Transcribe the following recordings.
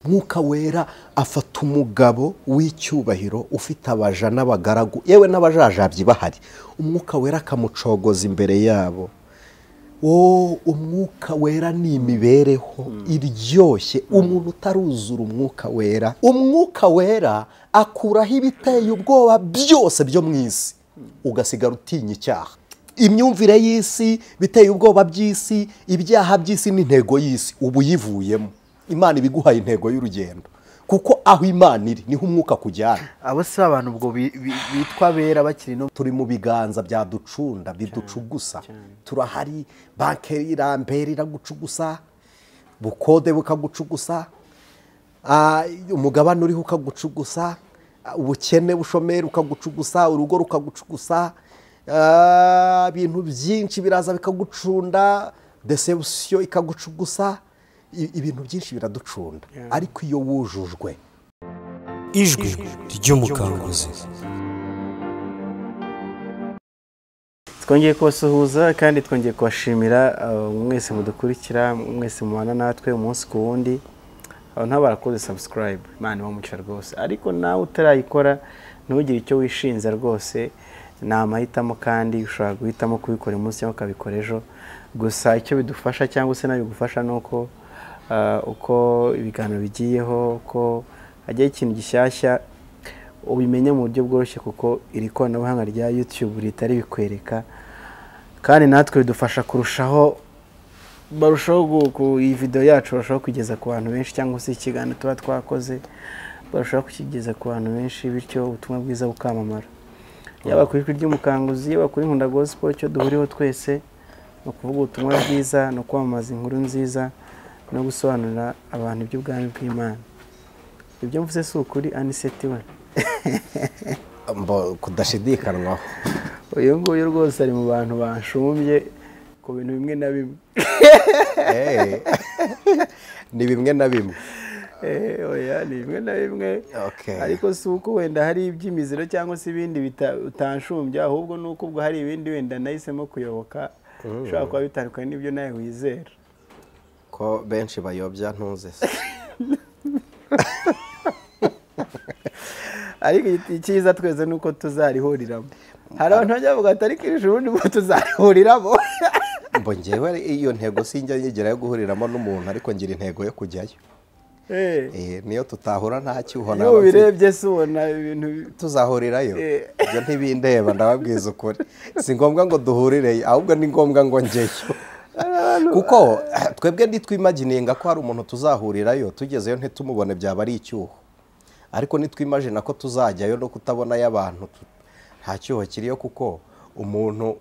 Mwuka wera afata umugabo w'icyubahiro ufite abaja n'abagaragu, yewe n'abajajabyi bahari, umwuka wera akamucogoza imbere yabo. Umwuka wera ni imibereho iryoshye. Umuntu utaruzura umwuka wera, umwuka wera akuraho ibiteye ubwoba byose byo mu isi, ugasigara utinya icyaha. Imyumvire y'isi, biteye ubwoba by'isi, ibyaha by'isi n'intego y'isi ubu yivuyemo. Imana ibiguhaye intego y'urugendo, kuko aho Imana iri niho umwuka kujyana. Abo si abantu ubwo bitwa bera bakiri no turi mu biganza bya ducunda biducugusa. Turahari, banke irambere iragucugusa, bukode bukagucugusa, umugabane uriho ukagucugusa, ubukene bushomeri ukagucugusa, urugo rukagucugusa, ibintu byinshi biraza bikagucunda, deception ikagucugusa, ibintu byinshi biraducunda. Ariko iyo wujujwe. Ijwi ry'umukanguzi. Twongeye kubasuhuza kandi twongeye kubashimira mwese mudukurikira, mwese mubana natwe umunsi ku wundi. Abantu barakoze subscribe, Imana ibamugisha rwose. Ariko nawe utarayikora ntugire icyo wishinza rwose, ni amahitamo kandi ushobora guhitamo kubikora umunsi cyangwa ukabikora ejo. Gusa icyo bidufasha cyangwa se nabigufasha nuko uko ibiganiro bigiyeho, uko hajyaho ikintu gishyashya ubimenya mu buryo bworoshye, kuko iri koranabuhanga rya YouTube ritari bikwereka, kandi natwe bidufasha kurushaho, barushaho iyi video yacu barushaho kugeza ku bantu benshi, cyangwa se ikiganiro tuba twakoze barushaho kukigeza ku bantu benshi, bityo ubutumwa bwiza bukamamara. Yaba kuri Ijwi ry'Umukanguzi, yaba kuri Nkunda Gospel, icyo duhuriyeho twese ni ukuvuga ubutumwa bwiza, no kwamamaza inkuru nziza, no gusobanurira abantu iby'ubwami bw'Imana. Ibyo mvuze si ukuri, Aniseti we? Kudashidikanwaho. Uyu nguyu rwose ari mu bantu banshumbye ku bintu bimwe na bimwe. Ni bimwe na bimwe. Oya, ni bimwe na bimwe. Ariko si uko wenda hari iby'imiziro cyangwa se ibindi utanshumbye, ahubwo ni uko ubwo hari ibindi wenda nahisemo kuyoboka, ushobora kuba bitandukanye n'ibyo nawe wizera. Ko benshi bayobya ntuze se. Ariko icyiza twese nuko tuzarihuriramo. Hari abantu bajya bavuga ati ariko iri juru nibwo tuzaриhuriramo. Mbo njyewe iyo ntego sinjya nyigira yo guhuriramo n'umuntu, ariko ngira intego yo kujyayo. Niyo tutahura nta cyuho nawe. Iyo ubirebye se ubona ibintu tuzahurirayo. Ibyo ntibindeba, ndababwiza ukuri. Si ngombwa ngo duhurireyo, ahubwo ni ngombwa ngo njyeyo. Kuko twebwe ntitwimagininga ko hari umuntu tuzahurirayo, tugezeyo ntitumubone byaba ari icyuho. Ariko nitwimagina ko tuzajyayo no kutabona y'abantu, nta cyuho kiriyo, kuko umuntu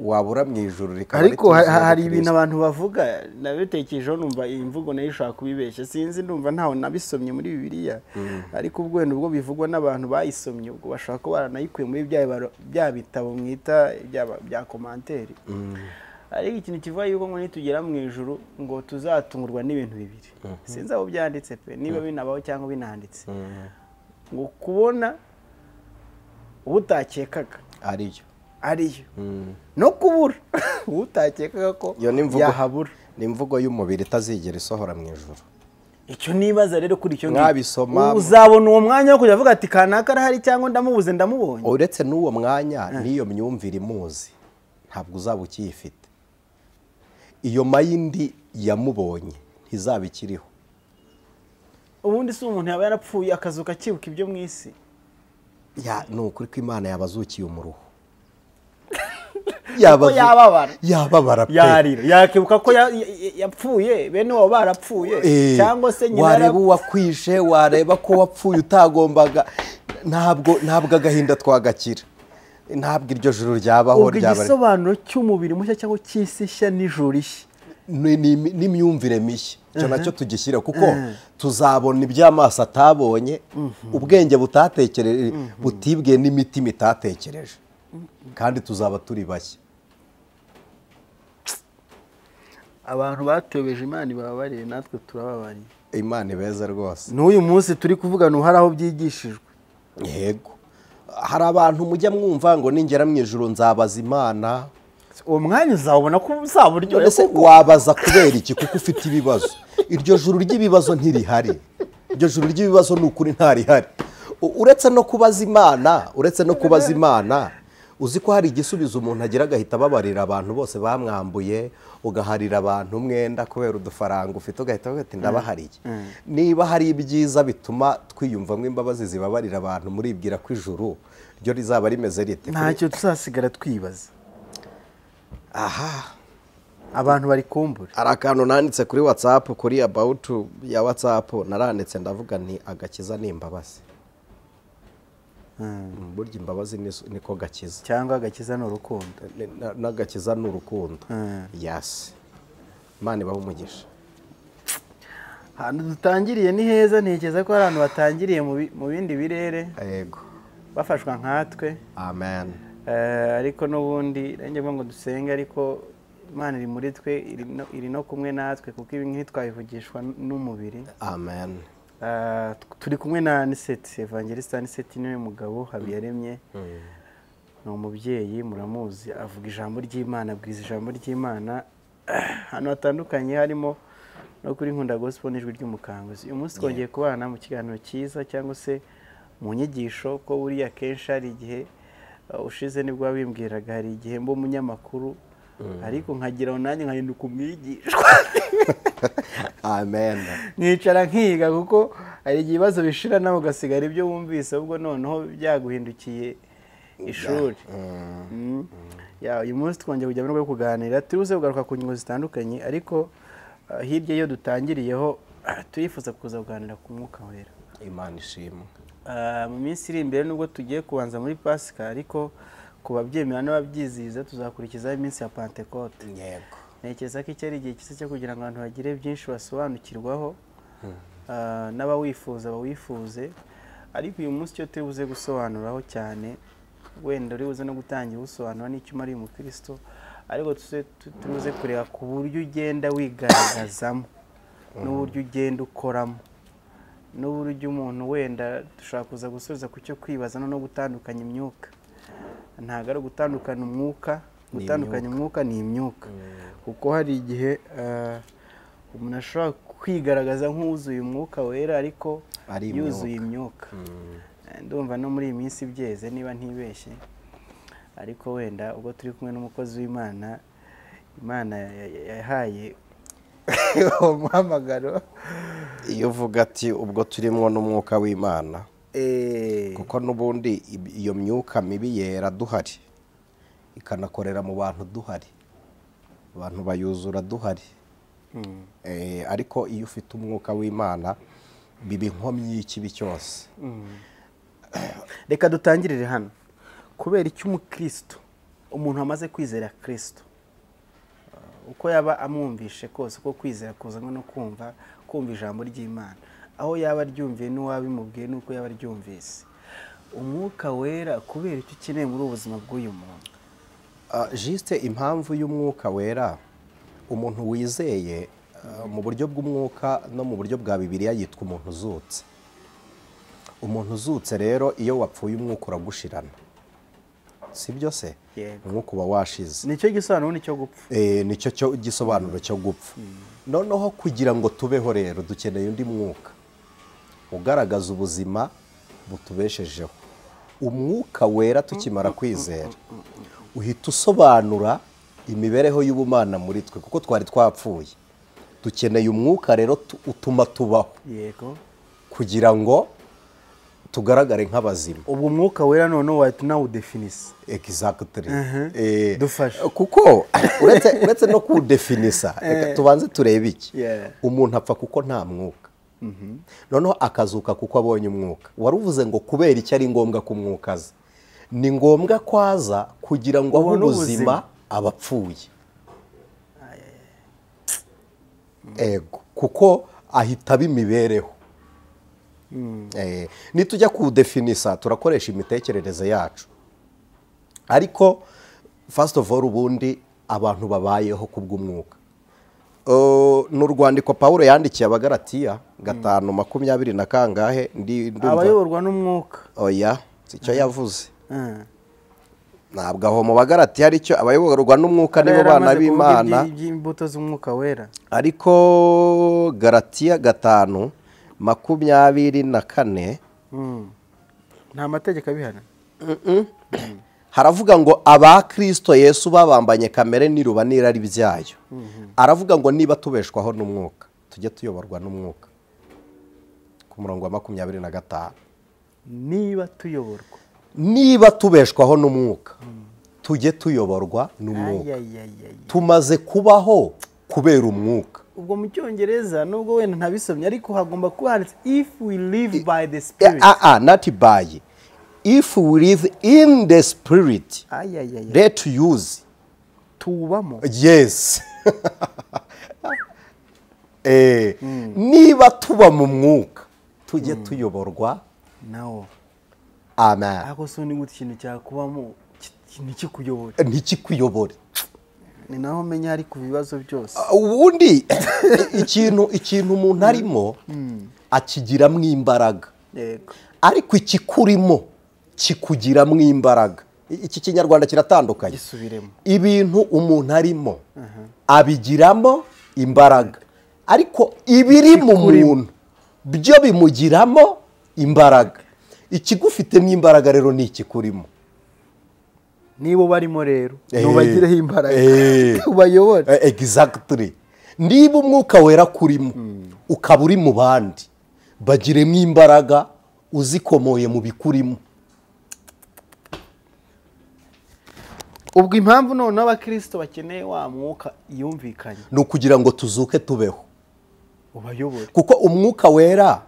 wabura mu ijuru rikaba. Ariko hari ibintu abantu bavuga nabitekerejeho, numva iyi mvugo nayo ishobora kubibeshya, sinzi, ndumva ntaho nabisomye muri Bibiliya, ariko ubwo wenda ubwo bivugwa n'abantu bayisomye, ubwo bashobora kuba baranayikuye muri bya bitabo mwita bya komanteri. Ariko ikintu kivuga yuko ngo nitugera mu ijuru ngo tuzatungurwa n'ibintu bibiri, sinzi aho byanditse pe, niba binabaho cyangwa binanditse, ngo kubona ubutakekaga ariyo no kubura utakekaga ko yahabura. Ni imvugo y'umubiri itazigera isohora mu ijuru. Icyo nibaza rero kuri icyo ngicyo, uzabona uwo mwanya wo kujya avuga ati kanaka arahari cyangwa ndamubuze ndamubonye. Uretse n'uwo mwanya n'iyo myumvire imuzi ntabwo uzaba ukiyifite. Iyo mayindi yamubonye ntizaba ikiriho. Ubundi si umuntu yaba yarapfuye akazuka akibuka ibyo mu isi. Ni ukuri ko Imana yabazukiye umuruho. Yababara pe. Yarira, yakibuka ko yapfuye, bene wabo barapfuye, cyangwa se nyina wareba uwakwishe, wareba ko wapfuye utagombaga. Ntabwo agahinda twagakira. Ntabwo iryo juru ryabaho ryaba. Igisobanuro cy'umubiri mushya cyangwa cy'isi nshya n'ijuru rishya n'imyumvire mishya, icyo nacyo tugishyira, kuko tuzabona iby'amaso atabonye, ubwenge butatekereje, butibwiye n'imitima itatekereje, kandi tuzaba turi bashya. Abantu batebeje Imana ibababariye, natwe turababariye. Imana ibeza rwose. N'uyu munsi turi kuvugana hari aho byigishijwe. Yego. Hari abantu mujya mwumva ngo ningera mu ijuru nzabaza Imana. Uwo mwanya uzabona ko uzaburyohe. Wabaza kubera iki? Kuko ufite ibibazo. Iryo juru ry'ibibazo ntirihari. Iryo juru ry'ibibazo ni ukuri ntarihari. Uretse no kubaza Imana, uretse no kubaza Imana, uzi ko hari igisubizo umuntu agira agahita ababarira abantu bose bamwambuye, ugaharira abantu umwenda kubera udufaranga ufite, ugahita uvuga ati ndabahariye. Niba hari ibyiza bituma twiyumvamo imbabazi zibabarira abantu, muribwira ko ijuru ryo rizaba rimeze rite? Ntacyo tuzasigara twibaza. Aha abantu bari kumbura. Hari akantu nanditse kuri WhatsApp, kuri about ya WhatsApp naranditse ndavuga nti agakiza ni imbabazi. Burya imbabazi niko gakiza, cyangwa agakiza ni urukundo. N'agakiza ni urukundo. Yes, Imana ibahe umugisha. Ahantu dutangiriye ni heza, ntekereza ko hari abantu batangiriye mu bindi birere. Yego, bafashwa nkatwe. Amen. Ariko n'ubundi nanjye ngo dusenge, ariko Imana iri muri twe, iri no kumwe natwe, kuko ibi ntitwabivugishwa n'umubiri. Amen. Turi kumwe na Anicet, Evangelista Anicet niwe mugabo Habiyaremye. Ni umubyeyi muramuzi, avuga ijambo ry'Imana, abwiriza ijambo ry'Imana ahantu hatandukanye, harimo no kuri Nkunda Gospel n'Ijwi ry'Umukanguzi. Uyu munsi twongeye kubana mu kiganiro cyiza cyangwa se mu nyigisho, ko buriya kenshi hari igihe ushize nibwo wabimbwiraga, hari igihe mba umunyamakuru ariko nkagira nanjye nkahinduka umwigishwa. Amen. Nkicara nkiga, kuko hari igihe ibibazo bishira nawe ugasigara ibyo wumvise, ubwo noneho byaguhindukiye ishuri. Uyu munsi twongeye kujya mu rwego rwo kuganira, turibuze kugaruka ku ngingo zitandukanye, ariko hirya iyo dutangiriyeho turifuza kuza kuganira ku Mwuka Wera. Imana ishimwe. Mu minsi iri imbere nubwo tugiye kubanza muri Pasika, ariko ku babyemera n'ababyizihiza tuzakurikizaho iminsi ya Pentecote. Yego. Ntekereza ko iki ari igihe cyiza cyo kugira ngo abantu bagire byinshi basobanukirwaho, n'abawifuza bawifuze. Ariko uyu munsi cyo turi buze gusobanuraho cyane, wenda uri buze no gutangira usobanura n'icyo umariye umukristo, ariko turi buze kureba ku buryo ugenda wigaragazamo n'uburyo ugenda ukoramo, n'uburyo umuntu wenda dushobora kuza gusubiza ku cyo kwibaza no gutandukanya imyuka. Ntabwo ari ugutandukana umwuka, gutandukanya umwuka ni imyuka, kuko hari igihe umuntu ashobora kwigaragaza nk'uwuzuye umwuka wera ariko yuzuye imyuka. Ndumva no muri iyi minsi byeze niba ntibeshye, ariko wenda ubwo turi kumwe n'umukozi w'Imana, Imana yahaye umuhamagaro, iyo uvuga ati ubwo turimo n'umwuka w'Imana, kuko n'ubundi iyo myuka mibi yera duhari, ikanakorera mu bantu duhari, abantu bayuzura duhari. Ariko iyo ufite umwuka w'Imana biba inkomyi y'ikibi cyose. Reka dutangirire hano. Kubera icyo umukristo, umuntu amaze kwizera Kristo, uko yaba amwumvishe kose, uko kwizera kuzanwa no kumva ijambo ry'Imana, aho yaba aryumviye n'uwabimubwiye n'uko yaba aryumvise, umwuka wera kubera icyo ukeneye muri ubuzima bw'uyu muntu. Juste impamvu y'umwuka wera, umuntu wizeye mu buryo bw'umwuka no mu buryo bwa Bibiliya yitwa umuntu uzutse. Umuntu uzutse rero iyo wapfuye umwuka uragushirana, si byo se? Umwuka uba washize. Nicyo gisobanuro nicyo gupfa. Nicyo cyo gisobanuro cyo gupfa. Noneho kugira ngo tubeho rero dukeneye undi mwuka ugaragaza ubuzima butubeshejeho. Umwuka wera tukimara kwizera uhita usobanura imibereho y'ubumana muri twe, kuko twari twapfuye. Dukeneye umwuka rero utuma tubaho. Yego. Kugira ngo tugaragare nk'abazima. Ubu mwuka wera noneho wahita unawudefinisa. Exactly. Dufashe. Kuko uretse no kuwudefinisa, reka tubanze turebe iki. Umuntu apfa kuko nta mwuka. Noneho akazuka kuko abonye umwuka. Waruvuze ngo kubera icyo ari ngombwa ko umwuka aza. Ni ngombwa ko aza kugira ngo abe ubuzima abapfuye. Ego, kuko ahita abimibereho. Nitujya kudefinisa turakoresha imitekerereze yacu, ariko first of all ubundi abantu babayeho kubw'umwuka. Ni urwandiko Pawulo yandikiye Abagalatiya 5:20 na kangahe, ndumva abayoborwa n'umwuka. Oya, sicyo yavuze. Ntabwo aho mu Bagalatiya aricyo, abayoborwa n'umwuka nibo bana b'Imana, imbuto z'umwuka wera. Ariko Galatiya 5 24. Nta mategeko abihana. Haravuga ngo aba Kristo Yesu babambanye kamere n'iruba n'irari byayo. Aravuga ngo niba tubeshwaho n'umwuka tujye tuyoborwa n'umwuka. Ku murongo wa 25. Niba tuyoborwa, niba tubeshwaho n'umwuka tujye tuyoborwa n'umwuka. Tumaze kubaho kubera umwuka. Ubwo mu Cyongereza nubwo wenda ntabisomye ariko hagomba kuba handitse if we live by the spirit. Not by. If we live in the spirit. Let use. Tubamo. Yes. Niba tuba mu mwuka tujye tuyoborwa nawo. Amen. Ako so ni gute ikintu cyakubamo ntikikuyobore. Ntikikuyobore. Ni naho menya ari ku bibazo byose. Ubundi ikintu umuntu arimo akigiramo imbaraga. Yego. Ariko ikikurimo kikugiramo imbaraga. Iki Kinyarwanda kiratandukanye. Gisubiremo. Ibintu umuntu arimo abigiramo imbaraga. Ariko ibiri mu muntu byo bimugiramo imbaraga. Ikigufitemo imbaraga rero ni ikikurimo. Niba barimo rero nubagireho imbaraga ubayobore. Exactly. Niba umwuka wera kurimo ukaba uri mu bandi bagiremo imbaraga uzikomoye mu bikurimo. Ubwo impamvu none abakristo bakeneye wa mwuka yumvikanye ni ukugira ngo tuzuke tubeho ubayobore, kuko umwuka wera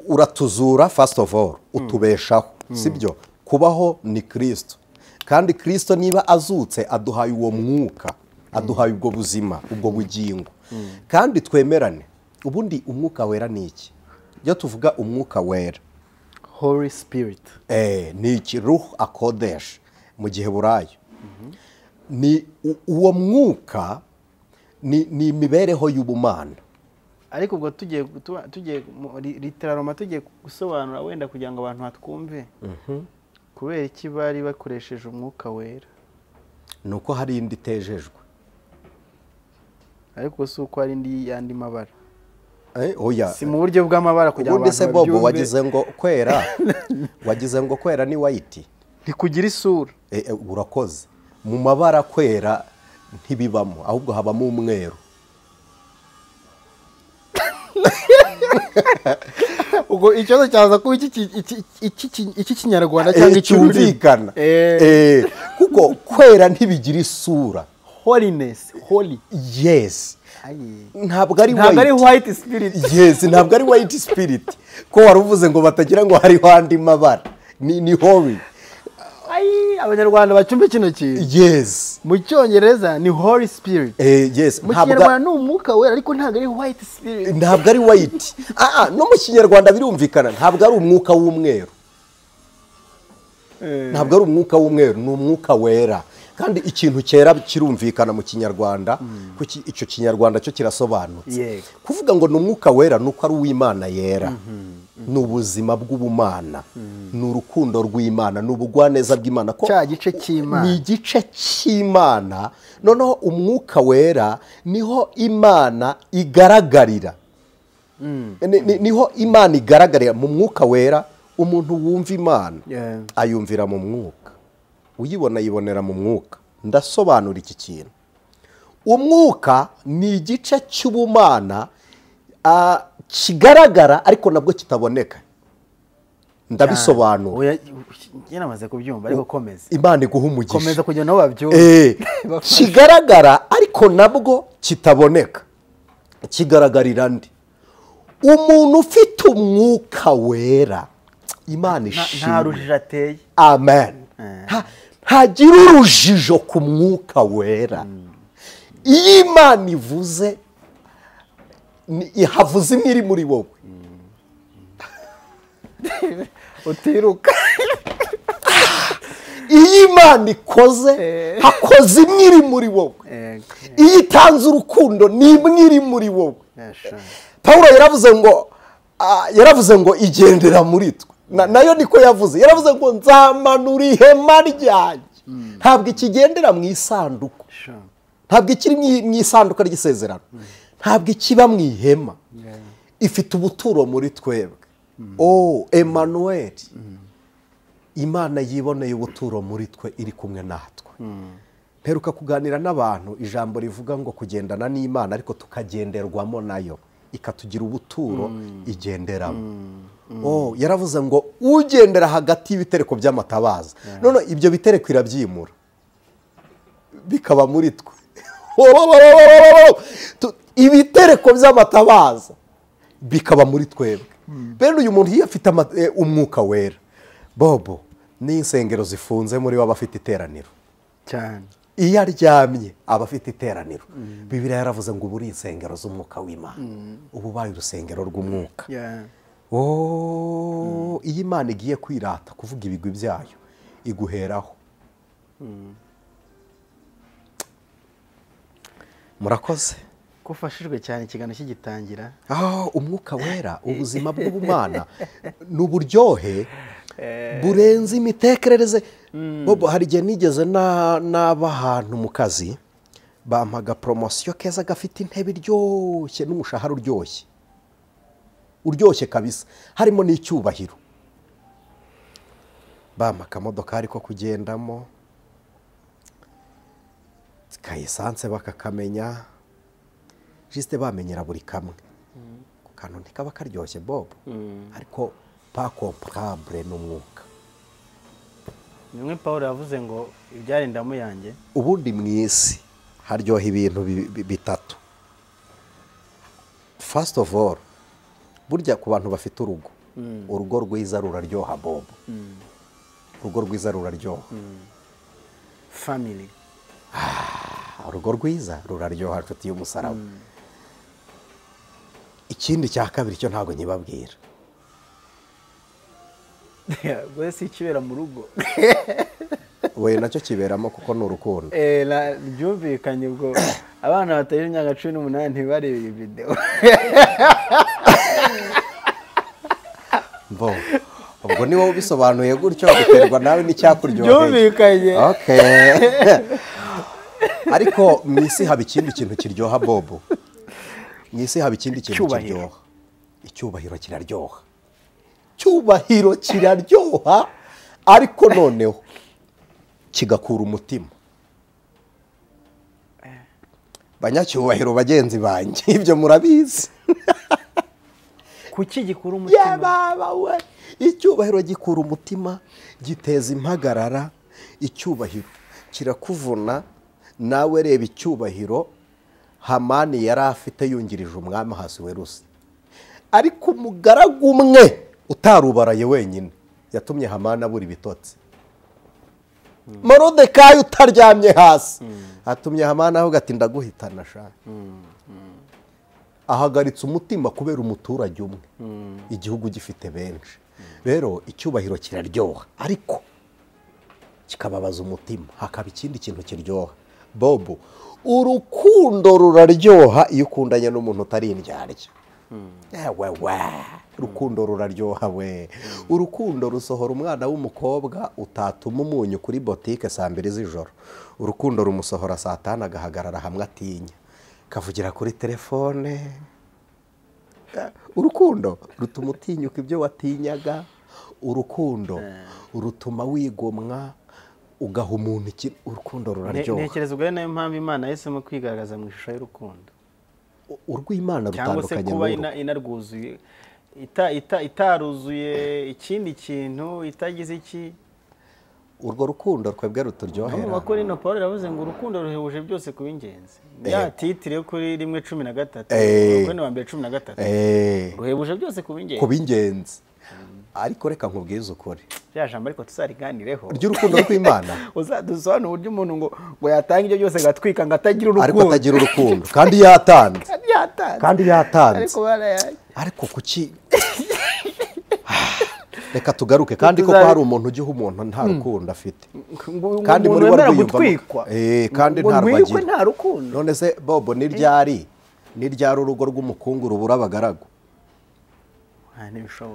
uratuzura first of all, utubeshaho, sibyo? Kubaho ni Kristo, kandi Kristo niba azutse aduhaye uwo mwuka, aduhaye ubwo buzima, ubwo bugingo. Kandi twemerane, ubundi umwuka wera ni iki? Iyo tuvuga umwuka wera, Holy Spirit, ni iki? Ruh akodesh mu Giheburayo. Ni uwo mwuka ni imibereho y'ubumana. Ariko ubwo tugiye literaroma tugiye gusobanura wenda kugira ngo abantu batwumve. Kubera iki bari bakoresheje umwuka wera? Nuko hari indi itejejwe. Ariko si uko hari indi yandi mabara. Oya. Si mu buryo bw'amabara kugira ngo abantu babyumve. Ubundi se Bobo wagize ngo kwera, wagize ngo kwera ni white. Ntikugira isura. Urakoze. Mu mabara kwera ntibibamo, ahubwo habamo umweru. Ubwo ikibazo cyaza kuba iki Kinyarwanda cyangwa icyumvikana. Kuko kwera ntibigira isura. Holiness, holy. Yes. Ntabwo ari white. Ntabwo ari white spirit. Yes, ntabwo ari white spirit. Ko waruvuze ngo batagira ngo hariho andi mabara. Ni holy. Abanyarwanda bacumbe kino kintu. Yes. Mu Cyongereza ni Holy Spirit. Yes. Mu Kinyarwanda ni umwuka wera ariko ntabwo ari white spirit. Ntabwo ari white. No mu Kinyarwanda birumvikana, ntabwo ari umwuka w'umweru. Ntabwo ari umwuka w'umweru, ni umwuka wera. Kandi ikintu cyera kirumvikana mu Kinyarwanda, kuki icyo Kinyarwanda cyo kirasobanutse. Kuvuga ngo ni umwuka wera nuko ari uw'Imana yera. Ni ubuzima bw'ubumana, ni urukundo rw'Imana, ni ubugwaneza bw'Imana, ko cya gice cy'Imana ni igice cy'Imana. Noneho umwuka wera niho Imana igaragarira. Niho Imana igaragarira mu mwuka wera. Umuntu wumva Imana ayumvira mu mwuka, uyibona yibonera mu mwuka. Ndasobanura iki kintu. Umwuka ni igice cy'ubumana kigaragara ariko nabwo kitaboneka. Ndabisobanura. Namaze kubyumva ariko komeza. Imana iguha umugisha. Komeza kugira ngo babyumve. Kigaragara ariko nabwo kitaboneka. Kigaragarira ndi? Umuntu ufite umwuka wera, Imana ishimwe, nta rujijo ateye. Amen. Ntagira urujijo ku mwuka wera. Iyo Imana ivuze, ihavuze imwe iri muri wowe. Utiruka. Iyo Imana ikoze, hakoze imwe iri muri wowe. Iyo itanze urukundo, ni imwe iri muri wowe. Paulo yaravuze ngo igendera muri twe. Nayo niko yavuze. Yaravuze ngo nzamanura ihema ryanjye. Ntabwo ikigendera mu isanduku. Ntabwo ikiri mu isanduka ry'isezerano. Ntabwo ikiba mu ihema, ifite ubuturo muri twebwe. Oh, Emmanuel, Imana yiboneye ubuturo muri twe, iri kumwe natwe. Mperuka kuganira n'abantu ijambo rivuga ngo kugendana n'Imana ariko tukagenderwamo nayo, ikatugira ubuturo igenderamo. Oh, yaravuze ngo ugendera hagati y'ibitereko by'amatabaza. None ibyo bitereko irabyimura bikaba muri twe. Ibitereko by'amatabaza bikaba muri twebwe. Bene uyu muntu iyo afite umwuka wera, Bobo, n'insengero zifunze muri we aba afite iteraniro cyane. Iyo aryamye aba afite iteraniro. Bibiliya yaravuze ngo ubu uri insengero z'umwuka w'Imana, ubu ubaye urusengero rw'umwuka. Oh, iyo Imana igiye kwirata kuvuga ibigwi byayo iguheraho. Murakoze. Ko ufashijwe cyane ikiganiro kigitangira. Umwuka wera, ubuzima bw'ubumana ni uburyohe burenze imitekerereze. Bobo, hari igihe nigeze n'aba ahantu mu kazi bampaga poromosiyo keza gafite intebe iryoshye n'umushahara uryoshye, uryoshye kabisa, harimo n'icyubahiro. Bampa akamodoka ko kugendamo, ka esanse bakakamenya, jisite bamenyera buri kamwe. Ku kantu ntikaba karyoshye Bobo, ariko pas comparable n'umwuka. Nimwe Paul yavuze ngo ibyari indamu yanjye. Ubundi mu isi haryoha ibintu bitatu. First of all, burya ku bantu bafite urugo, urugo rwiza ruraryoha Bobo. Urugo rwiza ruraryoha. Family. Urugo rwiza ruraryoha, nshuti y'umusaraba. Ikindi cya kabiri cyo ntabwo nyibabwira. Gwese ikibera mu rugo. We nacyo kiberamo kuko ni urukundo. Byumvikanye ubwo abana batagira imyaka 18 ntibarebe iyi video. Bo, ubwo ni wowe ubisobanuye gutyo, biterwa nawe n'icyakuryoheye. Byumvikanye. Okay. Ariko mu isi haba ikindi kintu kiryoha Bobo. Mu isi haba ikindi kintu kiryoha. Icyubahiro kiraryoha. Cyubahiro kiraryoha, ariko noneho kigakura umutima. Banyacyubahiro bagenzi banjye, ibyo murabizi. Kuki gikura umutima? Yababa we, icyubahiro gikura umutima, giteza impagarara. Icyubahiro kirakuvuna. Nawe reba icyubahiro Hamani yari afite yungirije umwami Ahasuwerusi, ariko umugaragu umwe utarubaraye wenyine yatumye Hamani abura ibitotsi. Morodekayi utaryamye hasi atumye Hamani avuga ati ndaguhitana sha. Ahagaritse umutima kubera umuturage umwe, igihugu gifite benshi. Rero icyubahiro kiraryoha ariko kikababaza umutima. Hakaba ikindi kintu kiryoha Bobo, urukundo ruraryoha iyo ukundanye n'umuntu utari indyarya. Ewe, urukundo ruraryoha we. Urukundo rusohora umwana w'umukobwa utatuma umunyu kuri botike saa 2 z'ijoro. Urukundo rumusohora saa 5 agahagarara hamwe atinya, kavugira kuri telefone. Urukundo rutuma utinyuka ibyo watinyaga. Urukundo rutuma wigomwa ugaha umuntu iki. Urukundo ruraryoha. Ntekereza ubwo nayo mpamvu Imana yahisemo kwigaragaza mu ishusho y'urukundo. Urw'Imana rutandukanye n'uru, cyangwa se kuba inarwuzuye, itaruzuye ikindi kintu, itagize iki. Urwo rukundo twebwe ruturyohera. Mu Bakorinto Paul yaravuze ngo urukundo ruhebuje byose kuba ingenzi. Ya titire kuri 1:13, Abakorinto 1:13. Ruhebuje byose kuba ingenzi. Kuba ingenzi. Ariko reka nkubwize ukuri. Rya jambo ariko tuzariganireho. Ry'urukundo rw'Imana. Uzadusobanura uburyo umuntu ngo yatanga ibyo byose gatwika ngo atagira urukundo. Ariko atagira urukundo kandi yatanze. Kandi yatanze. Ariko barayaye. Ariko kuki reka tugaruke kandi koko hari umuntu ujya umuntu nta rukundo afite. Kandi muri we rwiyumvamo. Kandi nta rwagira. Nta rukundo. None se Bobo ni ryari? Ni ryari urugo rw'umukungu rubura abagaragu?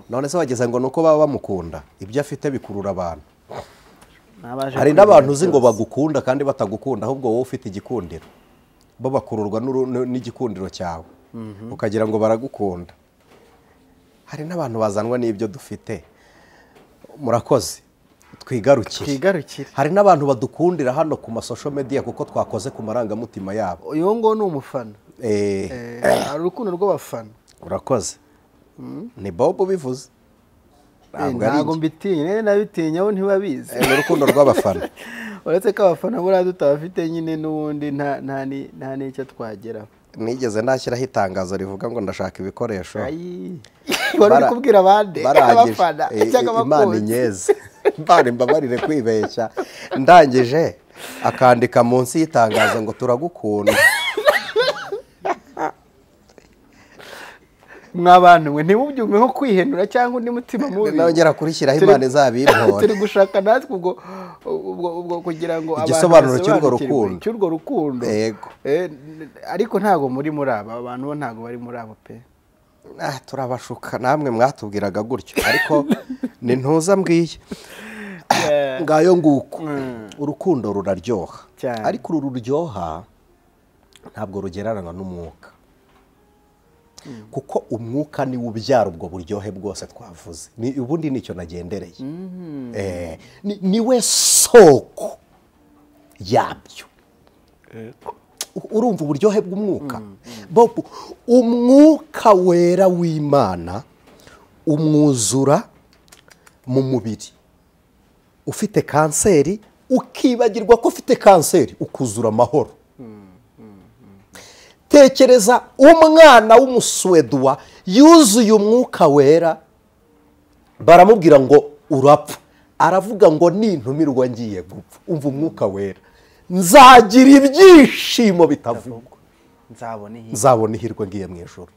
None se wageze ngo nuko baba bamukunda, ibyo afite bikurura abantu. Hari n'abantu uzi ngo bagukunda kandi batagukunda, ahubwo wowe ufite igikundiro, bo bakururwa n'igikundiro cyawe. Ukagira ngo baragukunda. Hari n'abantu bazanwa n'ibyo dufite. Murakoze. Twigarukire. Hari n'abantu badukundira hano ku ma social media kuko twakoze ku marangamutima yabo. Uyu ngo ni umufana. Hari urukundo rw'abafana. Urakoze. Ni Bob ubivuze. Ntabwo mbitinya, nabitinya bo ntibabizi. Ni urukundo rw'abafana. Uretse ko abafana buriya tutabafite nyine n'ubundi nta n'icyo twageraho. Nigeze nashyiraho itangazo rivuga ngo ndashaka ibikoresho. Wari uri kubwira abandi abafana cyangwa Imana abakunzi. Inyeze. Imana imbabarire kwibeshya. Ndangije akandika munsi y'itangazo ngo turagukunda. Mwabantu mwe ntimubyumve nko kwihenura cyangwa undi mutima mubi. Nongera kurishyiraho Imana izabimpora. Turi gushaka natwe ubwo kugira ngo abantu igisobanuro cy'urwo rukundo. Cy'urwo rukundo. Yego. Ariko ntago muri aba abantu bo ntago bari muri abo pe. Turabashuka namwe mwatubwiraga gutyo ariko ni ntuza mbwiye. Ngayo nguko. Urukundo ruraryoha. Ariko uru ruryoha ntabwo rugereranywa n'umwuka. Kuko umwuka ni ubyara ubwo buryohe bwose twavuze. Ni ubundi nicyo nagendereye. Niwe soko yabyo. Urumva uburyohe bw'umwuka. Bob, umwuka wera w'Imana umwuzura mu mubiri. Ufite kanseri ukibagirwa ko ufite kanseri ukuzura amahoro. Tekereza umwana w'umuswedwa yuzuye umwuka wera, baramubwira ngo urapfa, aravuga ngo nintumirwa ngiye gupfa. Umva umwuka wera, nzagira ibyishimo bitavugwa, nzabona ihirwe ngiye mu ijuru.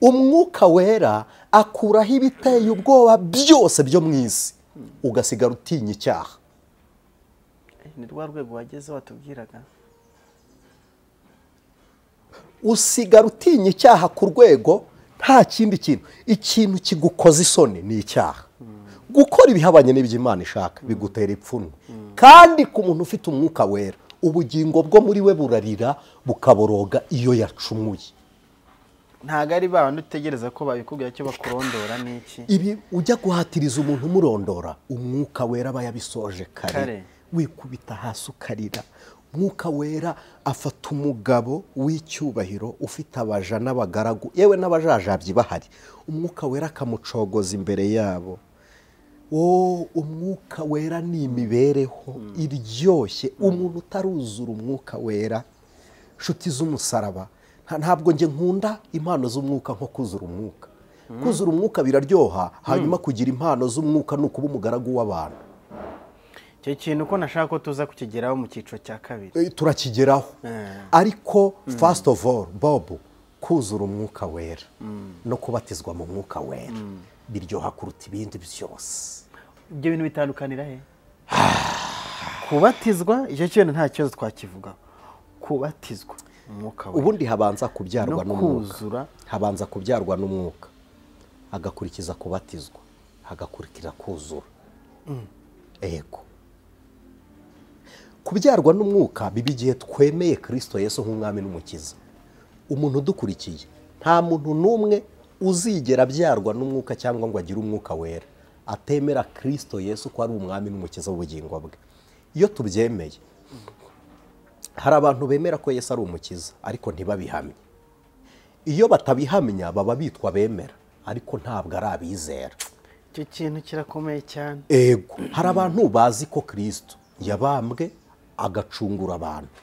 Umwuka wera akuraho ibiteye ubwoba byose byo mu isi, ugasigara utinya icyaha. Ni rwa rwego wageze watubwiraga. Usigara utinya icyaha ku rwego nta kindi kintu. Ikintu kigukoza isoni ni icyaha. Gukora ibihabanye n'ibyo Imana ishaka bigutera ipfunwe. Kandi ku muntu ufite umwuka wera, ubugingo bwo muri we burarira bukaboroga iyo yacumuye. Ntago ari ba bandi utegereza ko babikubwira cyo bakurondora n'iki. Ibi ujya guhatiriza umuntu umurondora, umwuka wera aba yabisoje kare. Wikubita hasi ukarira. Umwuka wera afata umugabo w'icyubahiro ufite abaja n'abagaragu, yewe n'abajajabyi bahari. Umwuka wera akamucogoza imbere yabo. Umwuka wera ni imibereho iryoshye. Umuntu utaruzura umwuka wera, nshuti z'umusaraba, ntabwo nge nkunda impano z'umwuka nko kuzura umwuka. Kuzura umwuka biraryoha, hanyuma kugira impano z'umwuka ni ukuba umugaragu w'abantu. Icyo kintu ko nashaka ko tuza kukigeraho mu cyiciro cya kabiri. Turakigeraho. Ariko first of all, Bob, kuzura umwuka wera no kubatizwa mu mwuka wera biryoha kuruta ibindi byose. Ibyo bintu bitandukanira he? Kubatizwa icyo kintu nta kibazo twakivuga. Kubatizwa umwuka wera. Ubundi habanza kubyarwa n'umwuka. Habanza kubyarwa n'umwuka. Agakurikiza kubatizwa, hagakurikira kuzura. Ego. Kubyarwa n'umwuka biba igihe twemeye Kristo Yesu nk'umwami n'umukiza. Umuntu udukurikiye, nta muntu n'umwe uzigera abyarwa n'umwuka cyangwa ngo agire umwuka wera atemera Kristo Yesu ko ari umwami n'umukiza w'ubugingo bwe. Iyo tubyemeye, hari abantu bemera ko Yesu ari umukiza ariko ntibabihamye. Iyo batabihamya baba bitwa bemera ariko ntabwo ari abizera. Icyo kintu kirakomeye cyane. Ego, hari abantu bazi ko Kristo yabambwe agacungura abantu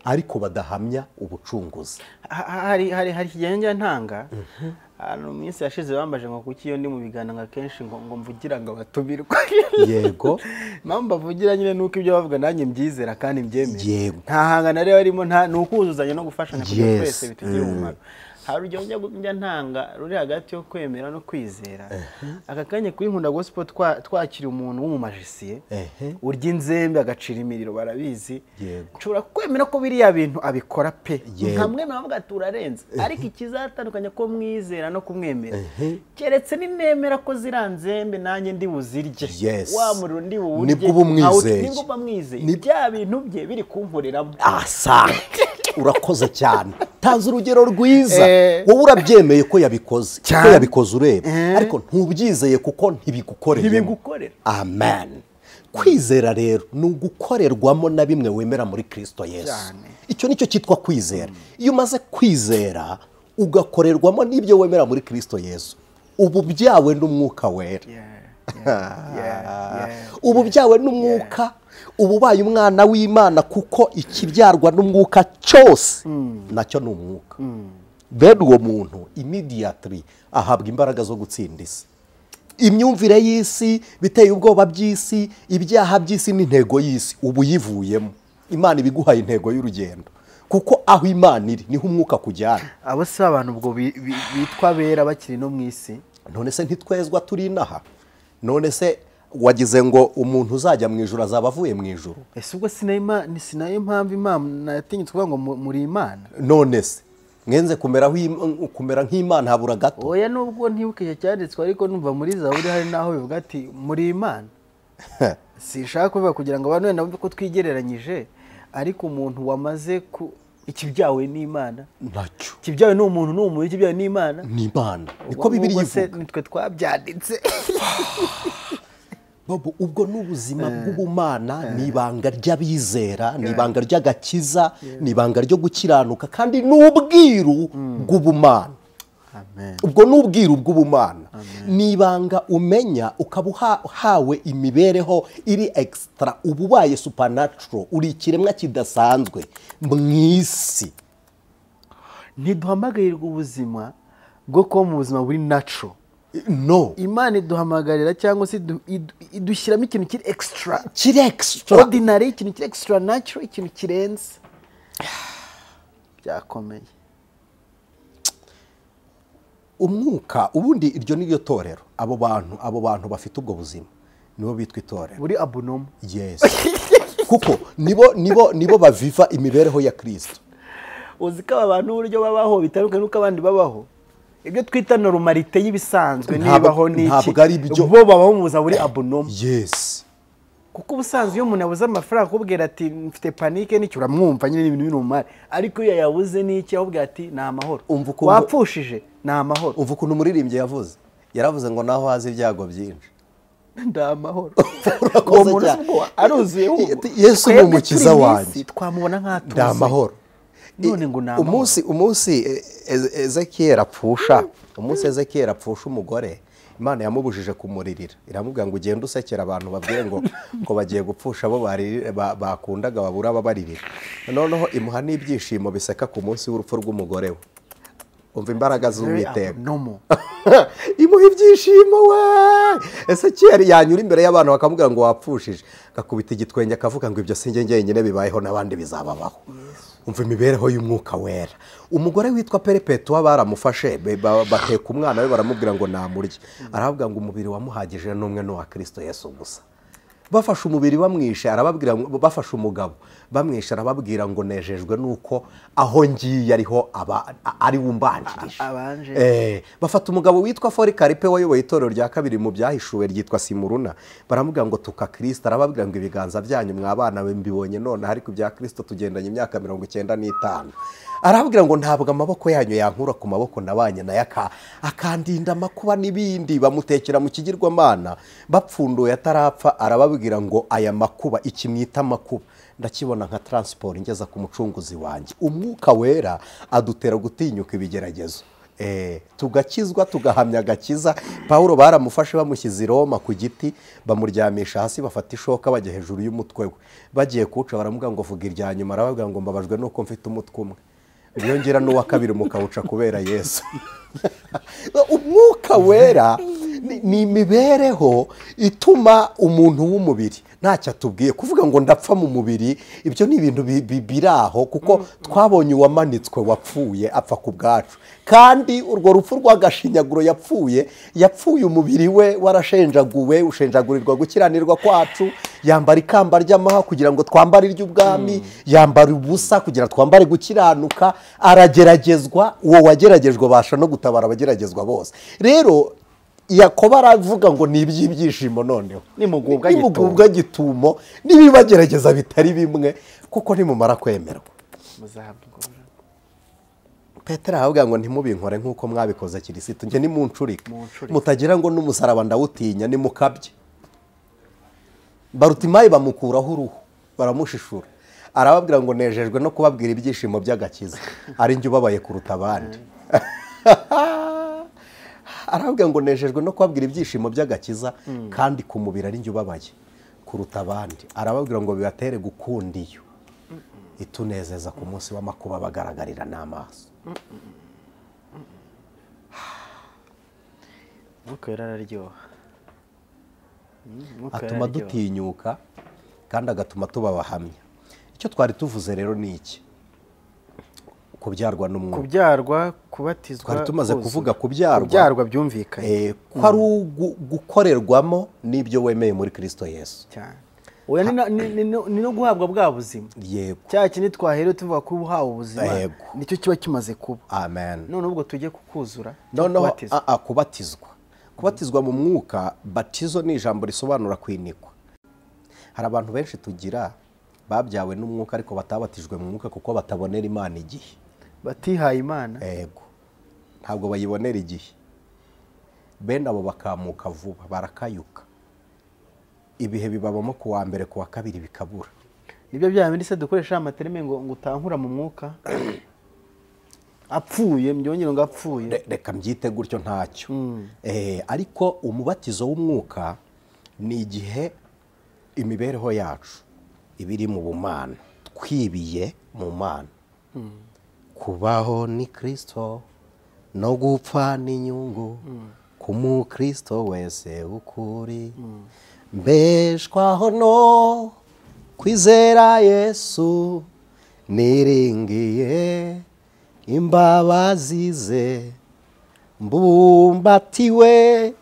ariko badahamya ubucunguzi. Hari ikigenge ntanga hano mu minsi yashize bambaje ngo kuki iyo ndi mu biganiro kenshi ngo mvugira ngo abatumirwa. Yego. Impamvu bavugira nyine nuko ibyo bavuga nanjye mbyizera kandi mbyemera. Nta hangana rero arimo, nta nukuzuzanya no gufashanya kugira twese bitugire umumaro. Hari urugero njya ntanga ruri hagati yo kwemera no kwizera. Aka kanya kuri Nkunda Gospel twakiri umuntu w'umumajisiye urya inzembe agacira imiriro barabizi. Nshobora kwemera ko biriya bintu abikora pe, nkamwemera bavuga ati urarenze, ariko ikizatandukanya ko mwizera no kumwemera keretse ninemera ko ziranzembe nanjye ndi buzirye, wa muriro ndi buwurye, nibwo mba mwizeye, bya bintu bye biri kunkoreramo. Asante. Urakoze cyane, tanze urugero rwiza. Wowe urabyemeye ko yabikoze, ko yabikoze ureba, ariko ntubyizeye kuko ntibigukorera. Amen. Kwizera rero ni ugukorerwamo na bimwe wemera muri Kristo Yesu. Icyo nicyo cyitwa kwizera. Iyo umaze kwizera ugakorerwamo n'ibyo wemera muri Kristo Yesu, ubu byawe n'umwuka wera. Ubu byawe n'umwuka, ubu ubaye umwana w'Imana, kuko ikibyarwa n'umwuka cyose nacyo ni umwuka. Bene uwo muntu immediately ahabwa imbaraga zo gutsinda isi. Imyumvire y'isi, biteye ubwoba by'isi, ibyaha by'isi n'intego y'isi ubu yivuyemo. Imana ibiguhaye intego y'urugendo, kuko aho Imana iri niho umwuka kujyana. Abo si abantu ubwo bitwa bera bakiri no mu isi. None se ntitwezwa turi inaha? None se wagize ngo umuntu uzajya mu ijuru azaba avuye mu ijuru? Ese ubwo sinayo mpamvu Imana yatinyutse kuvuga ngo muri Imana? None se mwenze kumera nk'Imana habura gato? Oya, nubwo ntibukije cyanditswe, ariko numva muri Zaburi hari naho bivuga ati muri Imana. Sinshaka kuvuga kugira ngo abantu wenda bumve ko twigereranyije, ariko umuntu wamaze ku ikibyawe n'Imana nacyo ikibyawe ni umuntu, ni umuntu, ikibyawe n'Imana ni Imana, niko Bibiliya ivuga. Nitwe twabyanditse. Bobo, ubwo ni ubuzima bw'ubumana, ni ibanga ry'abizera, ni ibanga ry'agakiza, ni ibanga ryo gukiranuka, kandi ni ubwiru bw'ubumana. Ubwo ni ubwiru bw'ubumana, ni ibanga umenya ukaba uhawe imibereho iri extra, uba ubaye supernatural, uri ikiremwa kidasanzwe mu isi. Ntiduhamagarirwa ubuzima bwo kuba mu buzima buri natural. No. Imana iduhamagarira cyangwa se idushyiramo ikintu kiri extra, kiri extra ordinary, ikintu kiri extra natural, ikintu kirenze. Byakomeye. Umwuka ubundi iryo ni ryo torero. Abo bantu bafite ubwo buzima nibo bitwa itorero. Buri abnormal. Yes. Kuko nibo baviva imibereho ya Kristo. Uzi ko abantu uburyo babaho bitandukanye n'uko abandi babaho. Ibyo twita normalite y'ibisanzwe nibaho n'iki, bo babaho mu buzima buri abnormal. Yes. Kuko ubusanzwe iyo umuntu abuze amafaranga akubwira ati mfite panique n'icyo, uramwumva nyine ibintu binomare, ariko iyo yabuze n'iki ahubwo ati ni amahoro. Wapfushije ni amahoro. Umva ukuntu umuririmbyi yavuze, yaravuze ngo naho haza ibyago byinshi ndi amahoro. Uwo muntu aruzuye. Yesu ni umukiza wanjye, twamubona nk'atuzuye, ndi amahoro. None ngo ni amahoro. Umunsi Ezekiel apfusha, umunsi Ezekiel apfusha umugore, Imana yamubujije kumuririra, iramubwira ngo ugende usekera abantu babwiye ngo bagiye gupfusha abo bakundaga babura ababaririra. Noneho imuha n'ibyishimo biseka ku munsi w'urupfu rw'umugore we. Umva imbaraga z'Uwiteka. Imuha ibyishimo we. Ezekiel yanyura imbere y'abantu bakamubwira ngo wapfushije, akakubita igitwenge akavuga ngo ibyo sinjye njyenyine bibayeho n'abandi bizababaho. Umva imibereho y'umwuka wera. Umugore witwa Perpetua baramufashe, bateka umwana we baramubwira ngo namurye, aravuga ngo umubiri wamuhagije n'umwe n'uwa Kristo Yesu gusa. Bafashe umubiri bamwishe, arababwira, bafashe umugabo bamwishe, arababwira ngo nejejwe nuko aho ngiye ariho ari wumbanjirije. Bafata umugabo witwa Polycarpe wayoboye itorero rya kabiri mu byahishuwe ryitwa Simuruna, baramubwira ngo tuka Kristo, arababwira ngo ibiganza byanyu mwabana mbibonye none, ariko ibya Kristo tugendanye imyaka 95. Arababwira ngo ntabwo amaboko yanyu yankura ku maboko nabanye nayo akandinda amakuba n'ibindi. Bamutekera mu kigirwamana, bapfunduye atarapfa, arababwira ngo aya makuba, iki mwita amakuba, ndakibona nka transport ingeza ku mucunguzi wanjye. Umwuka wera adutera gutinyuka ibigeragezo, tugakizwa, tugahamya agakiza. Paulo baramufashe bamushyize i Roma ku giti, bamuryamisha hasi, bafata ishoka bajya hejuru y'umutwe we, bagiye kuwuca baramubwira ngo vuga irya nyuma, arababwira ngo mbabajwe nuko mfite umutwe umwe, yongera n'uwa kabiri mukawuca kubera Yesu. Umwuka wera ni imibereho ituma umuntu w'umubiri ntacyo atubwiye. Kuvuga ngo ndapfa mu mubiri, ibyo ni ibintu biraho, kuko twabonye uwamanitswe wapfuye apfa ku bwacu, kandi urwo rupfu rw'agashinyaguro yapfuye umubiri we warashenjaguwe, ushenjagurirwa gukiranirwa kwacu, yambara ikamba ry'amahwa kugira ngo twambare iry'ubwami, yambara ubusa kugira twambare gukiranuka, arageragezwa, uwo wageragejwe abasha no gutabara abageragezwa bose. Rero Yakobo aravuga ngo ni iby'ibyishimo noneho, nimugubwa gitumo n'ibibagerageza bitari bimwe, kuko nimumara kwemerwa Muzahabwa ingororano. Petero aravuga ngo ntimubinkore nk'uko mwabikoze Kirisitu, njye nimuncurike mutagira ngo n'umusaraba ndawutinya, nimukabye. Barutimayi bamukuraho uruhu baramushishura, arababwira ngo nejejwe no kubabwira ibyishimo by'agakiza, ari njye ubabaye kuruta abandi. Arababwira ngo nejejwe no kubabwira ibyishimo by'agakiza kandi ku mubiri ari njye ubabaye kuruta abandi. Arababwira ngo bibatere gukunda iyo itunezeza ku munsi w'amakuba bagaragarira n'amaso. Umwuka wera araryoha, atuma dutinyuka kandi agatuma tuba abahamya. Icyo twari tuvuze rero ni iki? Kubyarwa n'umwuka, kubyarwa, kubatizwa. Twari tumaze kuvuga kubyarwa, kubyarwa byumvikanye ko ari gukorerwamo n'ibyo wemeye muri Kristo Yesu cyane. Oya, ni no guhabwa bwa buzima. Yego, cya kintu twahereye tuvuga ko uhawe ubuzima nicyo kiba kimaze kuba. Amen. None ubwo tujye kukuzura, noneho kubatizwa. Kubatizwa mu mwuka, batizo ni ijambo risobanura kwinikwa. Hari abantu benshi tugira babyawe n'umwuka ariko batabatijwe mu mwuka kuko batabonera Imana igihe, batihaye Imana. Yego, ntabwo bayibonera igihe. Bene abo bakamuka vuba, barakayuka. Ibihe bibabamo ku wa mbere, ku wa kabiri bikabura. Nibyo bya bindi se dukoresha amaterme ngo utankura mu mwuka apfuye, mbyongere ngo apfuye, reka mbyite gutyo ntacyo. Ariko umubatizo w'umwuka ni igihe imibereho yacu ibiri mu bumana, twibiye mu mana. Kubaho ni Kristo no gupfa ni inyungu ku mukristo wese ukuri. Mbeshwaho no kwizera Yesu, niringiye imbabazi ze, mbumbatiwe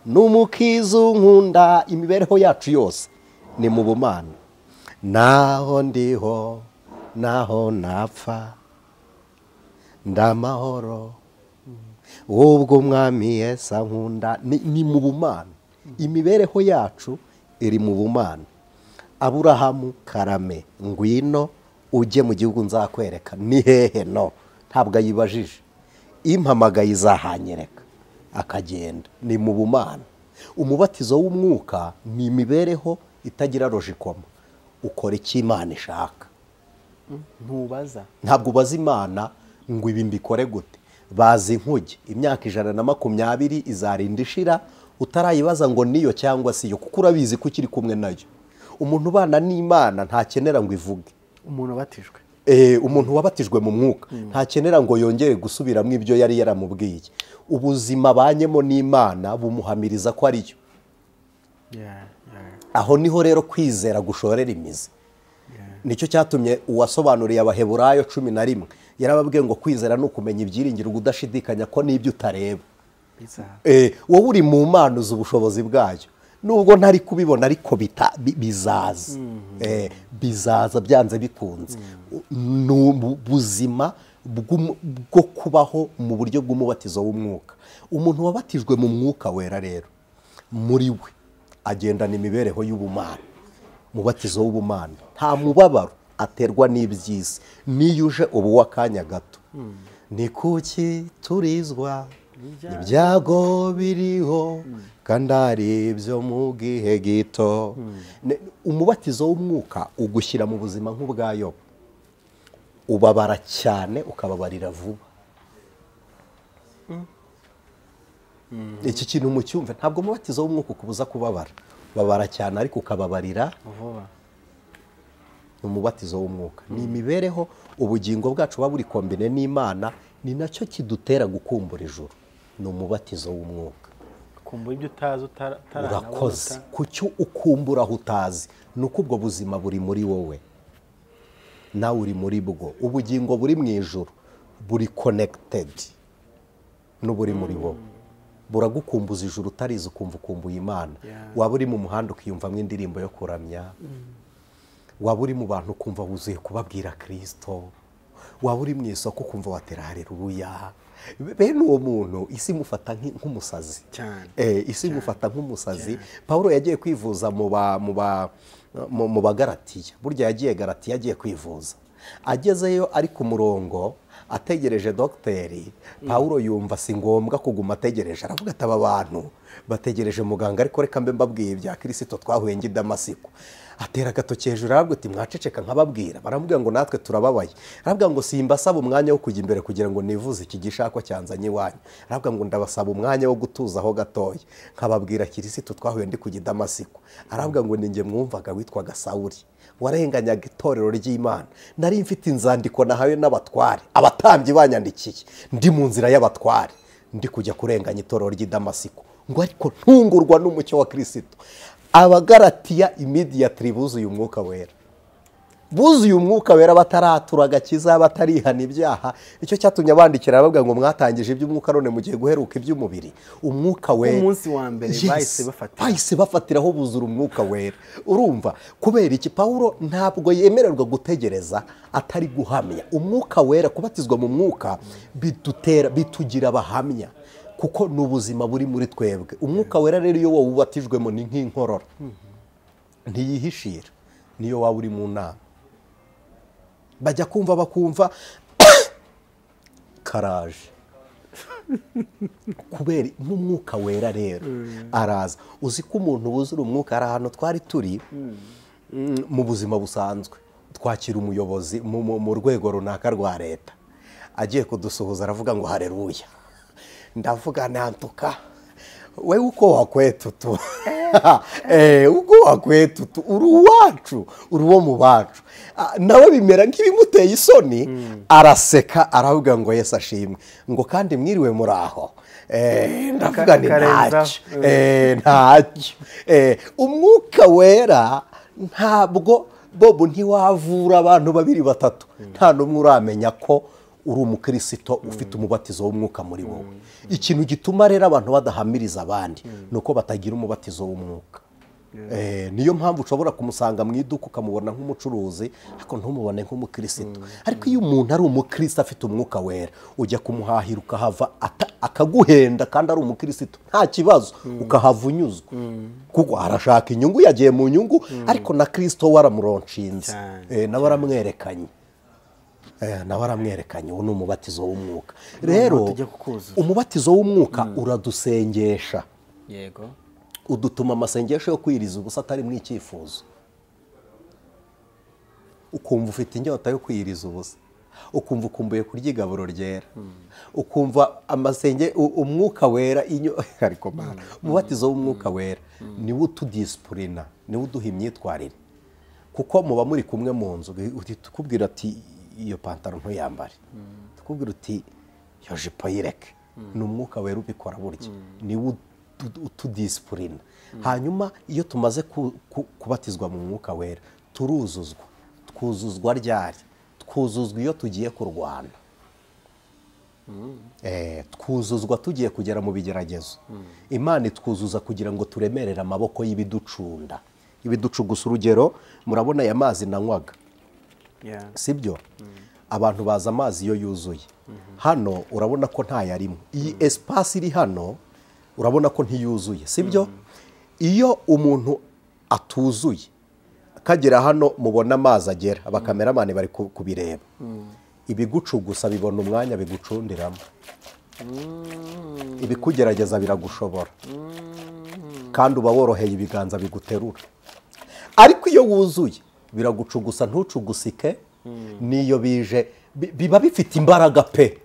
n'umukiza unkunda. Imibereho yacu yose ni mu bumana. Naho ndiho naho napfa ndamahoro ubwo Umwami Yesu ankunda. Ni mu bumana, imibereho yacu iri mu bumana. Aburahamu karame, ngwino ujye mu gihugu nzakwereka. Ni hehe? No, ntabwo ayibajije. Impamagaye izahanyereka, akagenda. Ni mu bumana. Umubatizo w'umwuka ni imibereho itagira logikoma. Ukora icyo Imana ishaka, ntubaza. Ntabwo ubaza Imana ngo ibi mbikore gute. Bazi inkuge imyaka 120 izarinda ishira utarayibaza ngo niyo cyangwa siyo, kuko urabizi ko ukiri kumwe nayo. Umuntu ubana n'Imana ntakenera ngo ivuge. Umuntu wabatijwe, umuntu wabatijwe mu mwuka ntakenera ngo yongere gusubiramo ibyo yari yaramubwiye. Ubuzima abanyemo n'Imana bumuhamiriza ko ariyo. Aho niho rero kwizera gushorera imizi. Nicyo cyatumye uwasobanuriye Abaheburayo 11 yarababwiye ngo kwizera ni ukumenya ibyiringiro udashidikanya ko n'ibyo utareba. Wowe uri mu Mana uzi ubushobozi bwayo, nubwo ntari kubibona ariko bizaza. Bizaza byanze bikunze. Ni ubuzima bwo kubaho mu buryo bw'umubatizo w'umwuka. Umuntu wabatijwe mu mwuka wera rero muri we agendana imibereho y'ubumana, umubatizo w'ubumana. Nta mubabaro aterwa n'iby'isi, niyo uje ubu w'akanya gato. Ni kuki turizwa ibyago biriho kandi ari ibyo mu gihe gito. Umubatizo w'umwuka ugushyira mu buzima nk'ubwa Yobu. Ubabara cyane ukababarira vuba. Iki kintu mucyumve, ntabwo umubatizo w'umwuka ukubuza kubabara. Babara cyane ariko ukababarira vuba. Umubatizo w'umwuka ni imibereho, ubugingo bwacu buba buri kombine n'Imana, ni nacyo kidutera gukumbura ijuru. Ni umubatizo w'umwuka. Kumbura ibyo utazi utaranabona. Urakoze. Kucyo ukumbura aho utazi nuko ubwo buzima buri muri wowe, nawe uri muri bwo. Ubugingo buri mu ijuru buri connected n'uburi muri wowe. Buragukumbuza ijuru utarizi, ukumva ukumbuye Imana. Waba uri mu muhanda ukiyumvamo indirimbo yo kuramya. Waba uri mu bantu ukumva wuzuye kubabwira Kristo. Waba uri mu isoko ukumva watera haleluya. Bene uwo muntu isi imufata nk'umusazi cyane. Isi imufata nk'umusazi. Paulo yagiye kwivuza mu Bagalatiya. Burya yagiye Galatiya agiye kwivuza. Agezeyo ari ku murongo ategereje dogiteri, Pawulo yumva si ngombwa kuguma ategereje, aravuga ati aba bantu bategereje muganga, ariko reka mbe mbabwiye ibya Kirisito twahuye ngi Damasiko. Atera agatoki hejuru aravuga ati mwaceceka nkababwira. Baramubwira ngo natwe turababaye. Aravuga ngo simbasaba umwanya wo kujya imbere kugira ngo nivuze iki gishakwa cyanzanye iwanyu. Aravuga ngo ndabasaba umwanya wo gutuzaho gatoya nkababwira Kirisito twahuye ndi kujya i Damasiko. Aravuga ngo ninjye mwumvaga witwaga Sawuli, warenganyaga itorero ry'Imana, nari mfite inzandiko nahawe n'abatware, abatambyi banyandikiye, ndi mu nzira y'abatware ndi kujya kurenganya itorero ry'i Damasiko, ngo ariko ntungurwa n'umucyo wa Kirisito. Abagalatiya immediately buzuye umwuka wera, buzuye umwuka wera, bataratura agakiza, batarihana ibyaha. Icyo cyatumye abandikira bavuga ngo mwatangije iby'umwuka none mugiye guheruka iby'umubiri. Umwuka wera umunsi wa mbere bahise bafatiraho buzura umwuka wera. Urumva kubera iki Pawulo ntabwo yemererwa gutegereza atari guhamya umwuka wera. Kubatizwa mu mwuka bidutera, bitugira abahamya, kuko n'ubuzima buri muri twebwe. Umwuka wera rero iyo wowe ubatijwemo ni nk'inkorora, ntiyihishira niyo waba uri mu nama. Bajya kumva bakumva karaje kubera n'umwuka wera rero araza. Uzi ko umuntu wuzura umwuka, ari ahantu twari turi mu buzima busanzwe, twakira umuyobozi mu rwego runaka rwa leta, agiye kudusuhuza aravuga ngo haleluya. Ndavuga nantuka we uko wakwetu tu uko wakwetu tu, uri uwacu, uri uwo mu bacu. Nawe bimera nk'ibimuteye isoni, araseka aravuga ngo Yesu ashimwe, ngo kandi mwiriwe muraho. Ndavuga ni ntacyo, ntacyo. Umwuka wera ntabwo bobo ntiwavura abantu babiri batatu nta n'umwe uramenya ko uri umukristo ufite umubatizo w'umwuka muri wowe. Ikintu gituma rero abantu badahamiriza abandi nuko batagira umubatizo w'umwuka. Niyo mpamvu ushobora kumusanga mu iduka ukamubona nk'umucuruzi ariko ntumubone nk'umukristo. Ariko iyo umuntu ari umukristo afite umwuka wera, ujya kumuhahira ukahava akaguhenda kandi ari umukristo nta kibazo, ukahava unyuzwe, kuko arashaka inyungu, yagiye mu nyungu, ariko na Kristo waramuronshinze, nawe aramwerekanye. Nawe aramwerekanye. Uwo ni umubatizo w'umwuka. Rero umubatizo w'umwuka uradusengesha, yego, udutuma amasengesho yo kwiriza ubusa atari mu icyifuzo. Ukumva ufite inyota yo kwiriza ubusa, ukumva ukumbuye kurya igaburo ryera, ukumva amasenge umwuka wera inyo. Ariko mana, umubatizo w'umwuka wera niwo utudisipurina, niwo uduha imyitwarire, kuko muba muri kumwe mu nzu tukubwira ati iyo pantaro ntuyambare, tukubwira uti iyo jipo yireke. Ni umwuka wera ubikora burya, niwo utudisipurina. Hanyuma iyo tumaze kubatizwa mu mwuka wera turuzuzwa. Twuzuzwa ryari? Twuzuzwa iyo tugiye kurwana. Twuzuzwa tugiye kugera mu bigeragezo. Imana itwuzuza kugira ngo turemerere amaboko y'ibiducunda, ibiducugusa. Urugero, murabona aya mazi nanywaga, sibyo? Abantu baza amazi iyo yuzuye hano urabona ko ntayarimo. Iyi espace iri hano urabona ko ntiyuzuye, sibyo? Iyo umuntu atuzuye akagera hano mubona amazi agera, abakameramani bari kubireba, ibigucugusa bibona umwanya bigucundiramo, ibikugerageza biragushobora, kandi uba woroheye ibiganza biguterura. Ariko iyo wuzuye biragucugusa ntucugusike, niyo bije biba bifite imbaraga pe,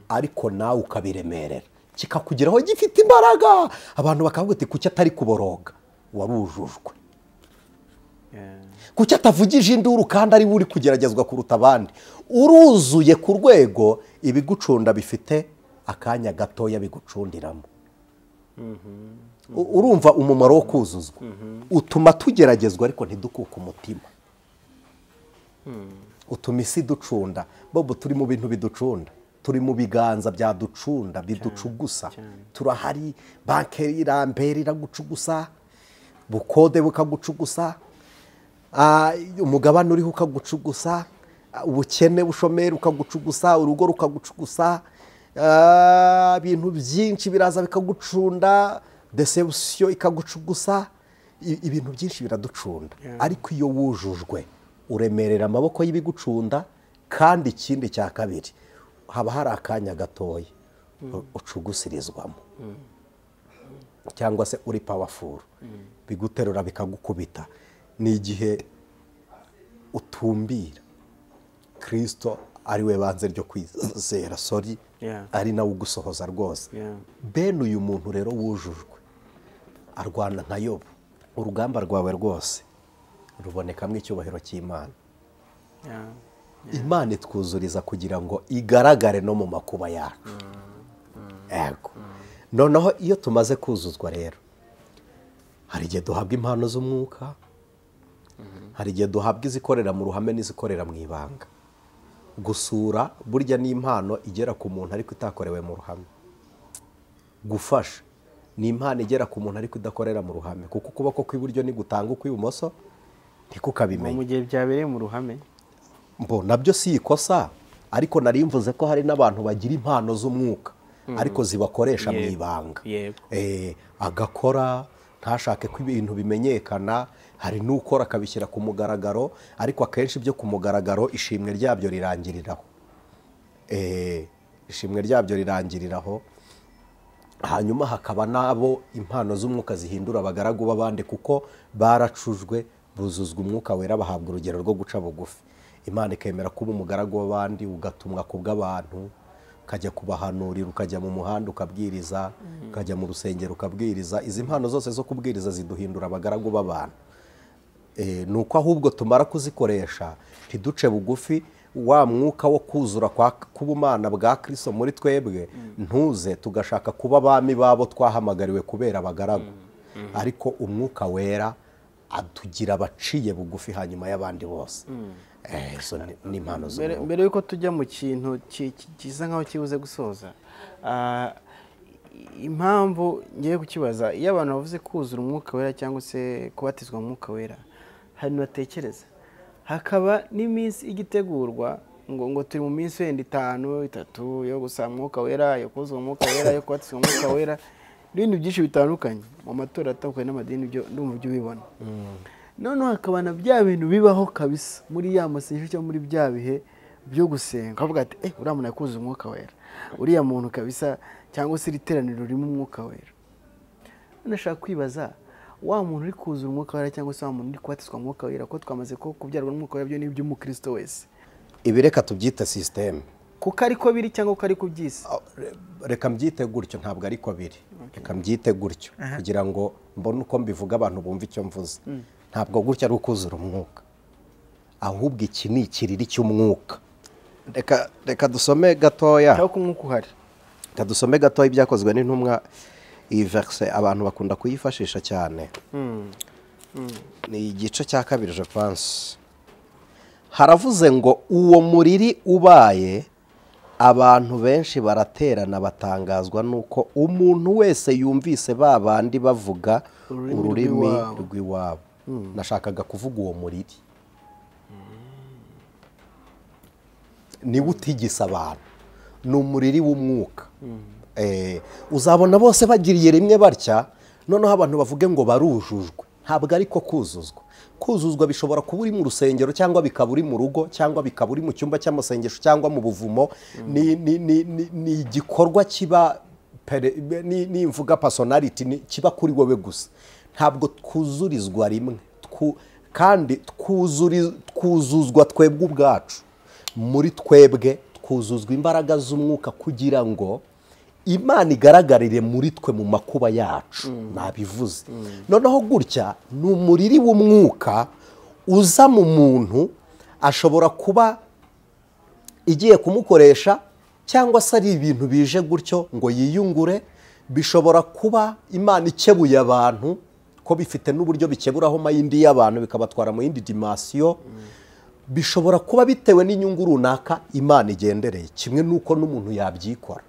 ariko nawe ukabiremerera kikakugeraho gifite imbaraga. Abantu bakavuga ati kuki atari kuboroga, warujujwe. Kuki atavugije induru kandi ari uri kugeragezwa kuruta abandi. Uruzuye ku rwego ibigucunda bifite akanya gatoya bigucundiramo. Urumva umumaro wo kuzuzwa utuma tugeragezwa ariko ntidukuke umutima. Utuma isi ducunda. Bobo turi mu bintu biducunda, turi mu biganza byaducunda biducugusa. Turahari, banke irambere iragucugusa, bukode bukagucugusa, umugabane uriho ukagucugusa, ubukene bushomeri ukagucugusa, urugo rukagucugusa, ibintu byinshi biraza bikagucunda, deception ikagucugusa, ibintu byinshi biraducunda. Ariko iyo wujujwe uremerera amaboko y'ibigucunda Kandi ikindi cya kabiri, haba hari akanya gatoya ucugusirizwamo cyangwa se uri powerful, biguterura bikagukubita. Ni igihe utumbira Kristo ari we banze ryo kwizera, sorry, ari nawe ugusohoza rwose. Bene uyu muntu rero wujujwe arwana nka Yobu. Urugamba rwawe rwose rubonekamo icyubahiro cy'Imana. Imana itwuzuriza kugira ngo igaragare no mu makuba yacu. Ego. Noneho iyo tumaze kuzuzwa rero, hari igihe duhabwa impano z'umwuka, hari igihe duhabwa izikorera mu ruhame n'izikorera mu ibanga. Gusura burya ni impano igera ku muntu ariko itakorewe mu ruhame. Gufasha ni impano igera ku muntu ariko idakorera mu ruhame, kuko ukuboko kw'iburyo ni gutanga ukw'ibumoso ntikukabimenya. Mu gihe byabereye mu ruhame mbo nabyo si ikosa, ariko nari mvuze ko hari n'abantu bagira impano z'umwuka ariko zibakoresha mu ibanga. Agakora ntashake ko ibintu bimenyekana, hari n'ukora akabishyira ku mugaragaro, ariko akenshi ibyo ku mugaragaro ishimwe ryabyo rirangiriraho. Ishimwe ryabyo rirangiriraho. Hanyuma hakaba nabo impano z'umwuka zihindura abagaragu b'abandi, kuko baracujwe buzuzwa umwuka wera, bahabwa urugero rwo guca bugufi. Imana ikemera kuba umugaragu w'abandi, ugatumwa ku bw'abantu, ukajya kubahanurira, ukajya mu muhanda ukabwiriza, ukajya mu rusengero ukabwiriza. Izi mpano zose zo kubwiriza ziduhindura abagaragu b'abantu. Nuko ahubwo tumara kuzikoresha ntiduce bugufi, wa mwuka wo kuzura kwa kubumana bwa Kristo muri twebwe ntuze, tugashaka kuba abami babo twahamagariwe kubera abagaragu. Ariko umwuka wera atugira abaciye bugufi hanyuma y'abandi bose. Ni impano z'umwuka. Mbere yuko tujya mu kintu kiza nkaho kibuze gusoza, impamvu ngiye kukibaza, iyo abantu bavuze kuzura umwuka wera cyangwa se kubatizwa umwuka wera, hari batekereza hakaba n'iminsi igitegurwa ngo turi mu minsi wenda 5 3 yo gusaba umwuka wera, yo kuzura umwuka wera, yo kubatizwa umwuka wera, n'ibindi byinshi bitandukanye mu matora atandukanye n'amadini, byo ndumva ibyo ubibona. Noneho hakaba na bya bintu bibaho kabisa muri ya masengesho cyangwa muri bya bihe byo gusenga, ukavuga ati uriya muntu yakuzuye umwuka wera, uriya muntu kabisa, cyangwa se iri teraniro ririmo umwuka wera. Nashaka kwibaza wa muntu uri kuzura umwuka wera cyangwa se wa muntu uri kubatizwa umwuka wera, ko twamaze ko kubyarwa n'umwuka wera byo ni iby'umukristo wese. Ibi reka tubyite system, kuko ariko biri cyangwa ko ariko byise. Reka mbyite gutyo, ntabwo ariko biri. Reka mbyite gutyo kugira ngo mbone uko mbivuga abantu bumve icyo mvuze. Ntabwo gutya ari ukuzura umwuka, ahubwo iki ni ikiriri cy'umwuka. Reka dusome gatoya. Cyangwa ko umwuka uhari. Reka dusome gatoya ibyakozwe n'intumwa. Iyi verse abantu bakunda kuyifashisha cyane. Ni igice cya 2 je pense. Haravuze ngo uwo muriri ubaye, abantu benshi baraterana batangazwa nuko umuntu wese yumvise babandi bavuga ururimi rw'iwabo. Nashakaga kuvuga uwo muriri niwe utigisa abantu, ni umuriri w'umwuka. Uzabona bose bagiriye rimwe batya, noneho abantu bavuge ngo barujujwe. Ntabwo ariko kuzuzwa. Kuzuzwa bishobora kuba uri mu rusengero, cyangwa bikaba uri mu rugo, cyangwa bikaba uri mu cyumba cy'amasengesho, cyangwa mu buvumo. Ni igikorwa kiba, ni imvuga personality, kiba kuri wowe gusa. Ntabwo twuzurizwa rimwe, kandi twuzuzwa twebwe ubwacu. Muri twebwe twuzuzwa imbaraga z'umwuka kugira ngo Imana igaragarire muri twe mu makuba yacu. Nabivuze. Noneho gutya ni umuriri w'umwuka uza mu muntu, ashobora kuba igiye kumukoresha, cyangwa se ari ibintu bije gutyo ngo yiyungure. Bishobora kuba Imana ikebuye abantu, ko bifite n'uburyo bikeburaho mayindi y'abantu bikabatwara mu yindi dimension. Bishobora kuba bitewe n'inyungu runaka Imana igendereye, kimwe nuko n'umuntu yabyikora.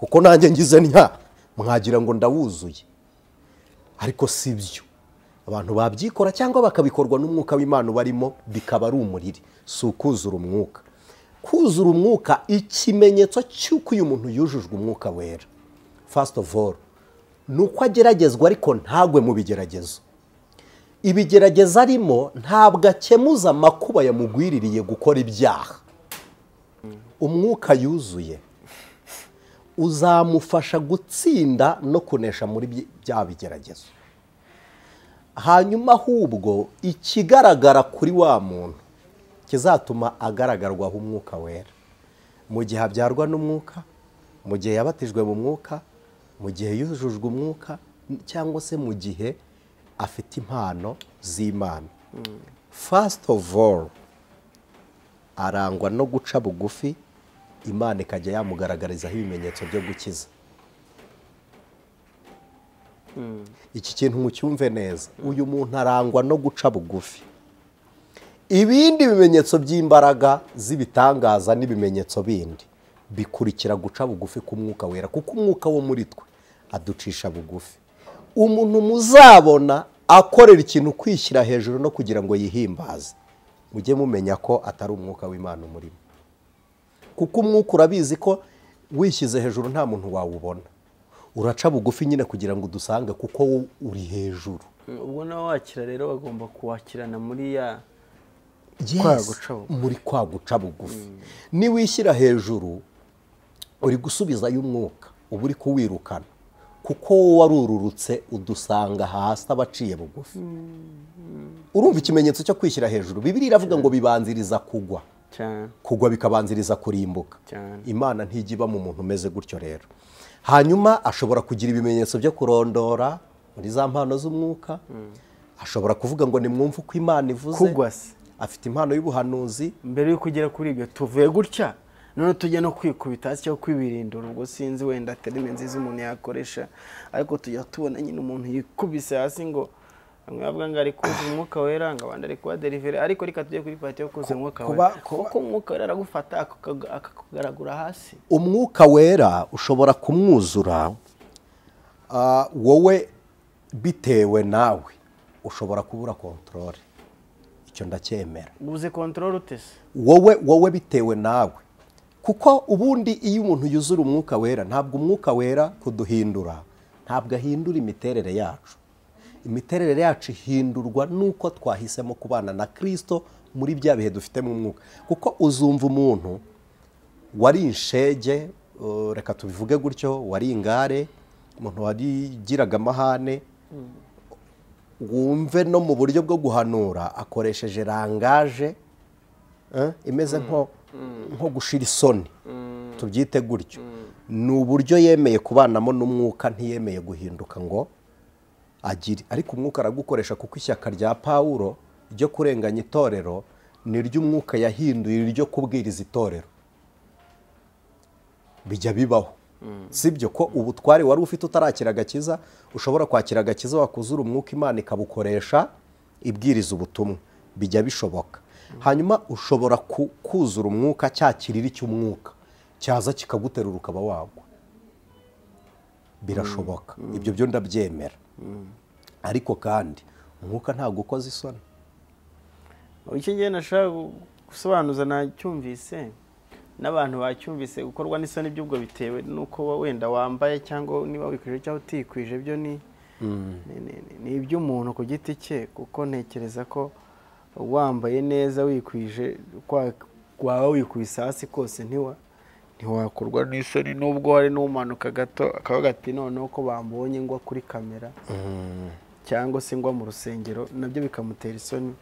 Kuko nanjye ngize ntya mwagira ngo ndawuzuye, ariko si byo. Abantu babyikora cyangwa bakabikorwa n'umwuka w'Imana barimo, bikaba ari umuriri, si ukuzura umwuka. Kuzura umwuka, ikimenyetso cy'uko uyu muntu yujujwe umwuka wera, first of all, nuko ageragezwa ariko ntagwe mu bigeragezo. Ibigerageza arimo ntabwo akemuza amakuba yamugwiririye gukora ibyaha. Umwuka yuzuye uzamufasha gutsinda no kunesha muri bya bigeragezo. Hanyuma ahubwo ikigaragara kuri wa muntu kizatuma agaragarwaho umwuka wera, mu gihe abyarwa n'umwuka, mu gihe yabatijwe mu mwuka, mu gihe yujujwe umwuka, cyangwa se mu gihe afite impano z'Imana. First of all, arangwa no guca bugufi, Imana ikajya yamugaragarizaho ibimenyetso byo gukiza. Iki kintu mucyumve neza, uyu muntu arangwa no guca bugufi. Ibindi bimenyetso by'imbaraga z'ibitangaza n'ibimenyetso bindi bikurikira guca bugufi k'umwuka wera, kuko umwuka wo muri twe aducisha bugufi. Umuntu muzabona akorera ikintu kwishyira hejuru no kugira ngo yihimbaze, mujye mumenya ko atari umwuka w'Imana umurimo. Kuko umwuka urabizi ko wishyize hejuru nta muntu wawubona, uraca bugufi nyine kugira ngo udusange kuko uri hejuru. Ubwo nawe wakira rero bagomba kuwakirana muri ya muri kwa guca bugufi. Niwishyira hejuru uri gusubizayo umwuka, uba uri kuwirukana, kuko warururutse udusanga hasi abaciye bugufi. Urumva ikimenyetso cyo kwishyira hejuru, Bibiliya iravuga ngo bibanziriza kugwa, kugwa bikabanziriza kurimbuka. Imana ntijya iba mu muntu umeze gutyo rero. Hanyuma ashobora kugira ibimenyetso byo kurondora muri za mpano z'umwuka, ashobora kuvuga ngo nimwumve uko Imana ivuze, kugwa se afite impano y'ubuhanuzi. Mbere yo kugera kuri ibyo tuvuye gutya none tujya no kwikubita hasi cyo kwibirindura, ubwo sinzi wenda terime nziza umuntu yakoresha, ariko tujya tubona nyine umuntu yikubise hasi ngo bamwe bavuga ngo ari kuzuza umwuka wera, ngo abandi ari kuba delivery, ariko reka tujye kuri party yo kuzuza umwuka wera, kuko umwuka wera aragufata akakugaragura hasi. Umwuka wera ushobora kumwuzura wowe bitewe nawe, ushobora kubura control. Icyo ndacyemera. Ubuze control utese wowe bitewe nawe, kuko ubundi iyo umuntu yuzura umwuka wera, ntabwo umwuka wera kuduhindura, ntabwo ahindura imiterere yacu. Imiterere yacu ihindurwa nuko twahisemo kubana na Kristo muri bya bihe dufite mu mwuka. Kuko uzumva umuntu wari inshege, reka tubivuge gutyo, wari ingare, umuntu warigiraga amahane, wumve no mu buryo bwo guhanura akoresheje rangaje imeze nko gushira isoni, tubyite gutyo. Ni uburyo yemeye kubanamo n'umwuka, ntiyemeye guhinduka ngo agire. Ariko umwuka aragukoresha, kuko ishyaka rya Pawulo ryo kurenganya itorero ni ry'umwuka yahinduye iryo kubwiriza itorero. Bijya bibaho, sibyo ko ubutwari wari ufite utarakira agakiza, ushobora kwakira agakiza wakuzura umwuka Imana ikabukoresha ibwiriza ubutumwa, bijya bishoboka. Hanyuma ushobora kuzura umwuka, cya kiriri cy'umwuka cyaza kikaguterura ukaba wagwa, birashoboka. Ibyo byo ndabyemera. Ariko kandi umwuka ntabwo ukoze isoni. Icyo ngiye nashaka gusobanuza nacyumvise n'abantu bacyumvise, gukorwa n'isoni by'ubwo bitewe nuko wenda wambaye cyangwa niba wikwije cyangwa utikwije, byo ni iby'umuntu ku giti cye, kuko ntekereza ko wambaye neza wikwije waba wikwisa hasi kose ntiwakorwa n'isoni, nubwo hari n'umanuka gato akavuga ati noneho ko bambonye ngwa kuri kamera cyangwa se ngwa mu rusengero, nabyo bikamutera isoni.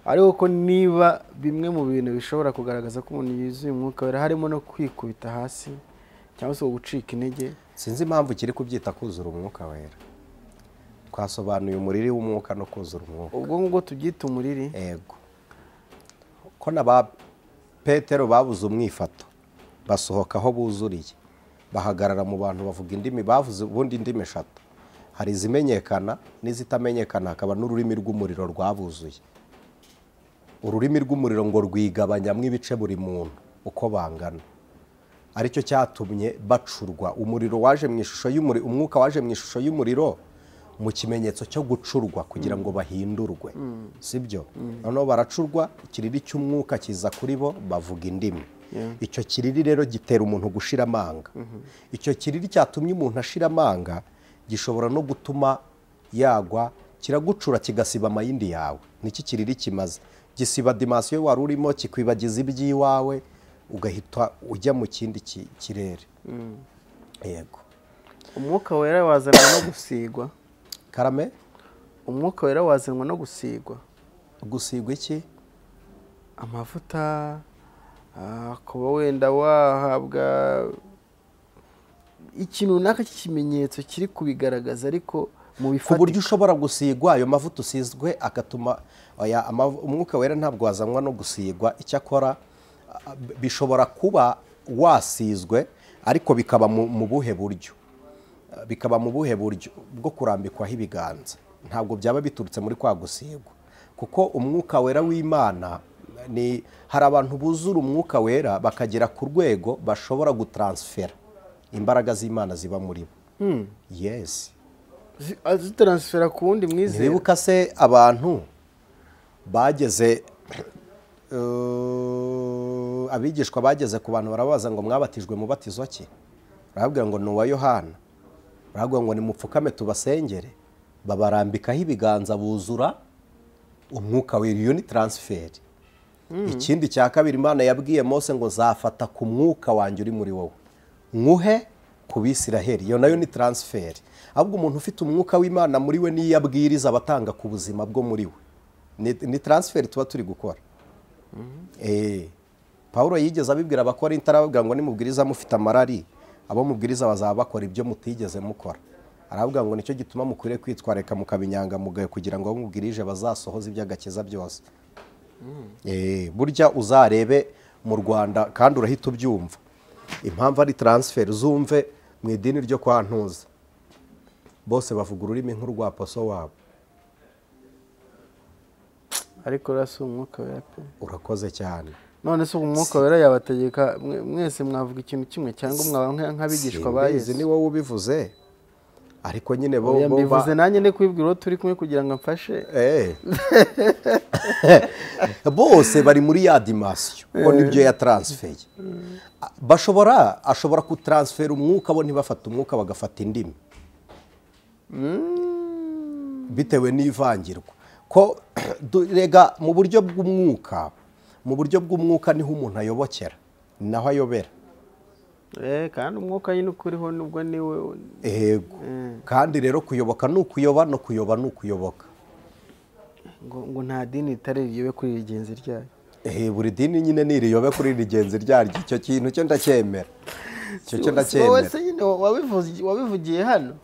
Ariko ko niba bimwe mu bintu bishobora kugaragaza ko umuntu yuzuye umwuka wera harimo no kwikubita hasi cyangwa se gucika intege, sinzi impamvu kiri kubyita kuzura umwuka wera. Twasobanuye umuriri w'umwuka no kuzura umwuka, ubwo ngubwo tubyita umuriri. Ego, ko na ba Petero babuze umwifato, basohoka aho buzuriye, bahagarara mu bantu bavuga indimi, bavuze ubundi indimi eshatu, hari izimenyekana n'izitamenyekana, hakaba n'ururimi rw'umuriro rwabuzuye. Ururimi rw'umuriro ngo rwigabanyamo ibice buri muntu uko bangana, aricyo cyatumye bacurwa. Umuriro waje mu ishusho y'umuriro, umwuka waje mu ishusho y'umuriro mu kimenyetso cyo gucurwa kugira ngo bahindurwe, sibyo? Noneho baracurwa, ikiriri cy'umwuka kiza kuri bo, bavuga indimi. Icyo kiriri rero gitera umuntu gushira amanga. Icyo kiriri cyatumye umuntu ashira amanga gishobora no gutuma yagwa, kiragucura kigasiba amayindi yawe. Niki kiriri kimaze? Gisiba dimension wari urimo, kikwibagiza iby'iwawe, ugahita ujya mu kindi kirere. Yego. Umwuka wera wazanwa no gusigwa. Karame? Umwuka wera wazanwa no gusigwa. Gusigwa iki? Amavuta, kuba wenda wahabwa ikintu runaka cy'ikimenyetso kiri kubigaragaza, ariko mu bifatika. Ku buryo ushobora gusigwa ayo mavuta usizwe agatuma umwuka wera ntabwo wazanwa no gusigwa. Icyakora bishobora kuba wasizwe ariko bikaba mu buhe buryo? Bikaba mu buhe buryo bwo kurambikwaho ibiganza. Ntabwo byaba biturutse muri kwa gusigwa, kuko umwuka wera w'Imana ni hari abantu buzura umwuka wera bakagera ku rwego bashobora gutransfera imbaraga z'Imana ziba muri bo. Yes. Azitransfera ku wundi mwizera. Nibuka se abantu bageze abigishwa bageze ku bantu barabaza ngo mwabatijwe mubatizo ki? Barabwira ngo ni uwa Yohana. Barabwira ngo nimupfukame tubasengere. Babarambikaho ibiganza buzura umwuka wera. Iyo ni transfer. Ikindi cya kabiri, Imana yabwiye Mose ngo zafata ku mwuka wanjye uri muri wowe nkuhe ku Bisiraheli. Iyo nayo ni transfer. Ahubwo umuntu ufite umwuka w'Imana muri we niyo abwiriza abatanga ku buzima bwo muri we. Ni transfer tuba turi gukora. Paulo yigeze abibwira Abakorinto, arababwira ngo nimubwiriza mufite amarari, abo mubwiriza bazaba bakora ibyo mutigeze mukora. Aravuga ngo nicyo gituma mukwiriye kwitwareka mukabinyangamugayo kugira ngo abo mubwirije bazasohoze iby'agakiza byose. Burya uzarebe mu Rwanda kandi urahita ubyumva impamvu ari transfer. Uzumve mu idini ryo kwa Ntuza bose bavuga ururimi nk'urwa poso wabo. Ariko rasi umwuka wera pe. Urakoze cyane. None se umwuka wera yabategeka mwese mwavuga ikintu kimwe cyangwa mwaba nk'abigishwa ba Yesu? Ni wowe ubivuze, ariko nyine bo mbivuze nanjye ndi kwibwira uwo turi kumwe kugira ngo amfashe. Bose bari muri ya dimension ko nibyo ya transfer. Bashobora ashobora kutransfera umwuka, bo ntibafata umwuka bagafata indimi. Bitewe n'ivangirwa. Ko rega mu buryo bw'umwuka, mu buryo bw'umwuka niho umuntu ayobokera, naho ayobera. Kandi umwuka nyine ukuriho nubwo niwe. Yego. Kandi rero kuyoboka ni ukuyoba no kuyoba ni ukuyoboka. Ngo nta dini itari riyobe kuri rigenzi ryayo. Buri dini nyine ni riyobe kuri rigenzi ryaryo. Icyo kintu cyo ndacyemera. Icyo cyo ndacyemera. Wowe se nyine wabivugiye hano?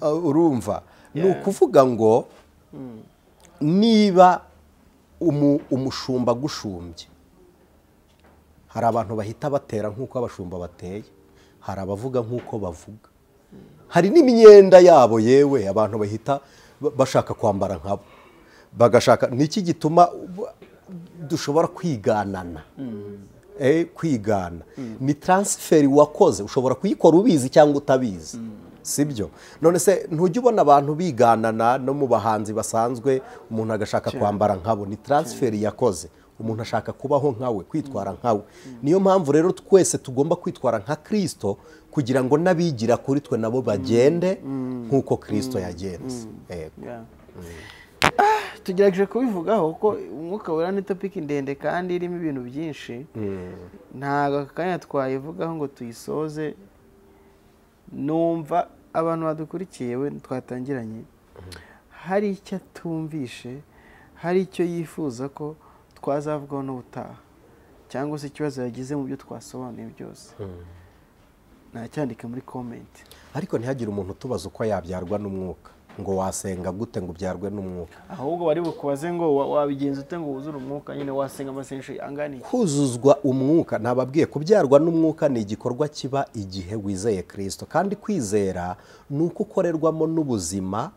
Urumva ni ukuvuga ngo niba umushumba gushumbye, hari abantu bahita batera nk'uko abashumba bateye, hari abavuga nk'uko bavuga, hari n'imyenda yabo yewe abantu bahita bashaka kwambara nkabo, bagashaka. Niki gituma dushobora kwiganana? Kwigana ni transfer wakoze, ushobora kuyikora ubizi cyangwa utabizi. Sibyo? None se ntujya ubona abantu biganana no mu bahanzi basanzwe, umuntu agashaka kwambara nkabo? Ni transfer yakoze. Umuntu ashaka kubaho nkawe, kwitwara nkawe. Niyo mpamvu rero twese tugomba kwitwara nka Kristo kugira ngo nabigira kuri twe nabo bagende nkuko Kristo yagenze. Tugerageje kubivugaho ko umwuka wera ni topic ndende kandi irimo ibintu byinshi. Ntago akanya twayivugaho ngo tuyisoze. Numva abantu badukurikiye we twatangiranye hari icyo atumvishe, hari icyo yifuza ko twazavugaho n'ubutaha, cyangwa se ikibazo yagize mu byo twasobanuye byose, nacyandika muri comment. Ariko ntihagire umuntu utubaza uko yabyarwa n'umwuka, ngo wasenga gute ngo ubyarwe n'umwuka. Ahubwo bari bukubaze ngo wabigenza ute ngo wuzure umwuka, nyine wasenga amasengesho angana iki? Kuzuzwa umwuka, nababwiye kubyarwa n'umwuka ni igikorwa kiba igihe wizeye Kristo, kandi kwizera ni uko ukorerwamo n'ubuzima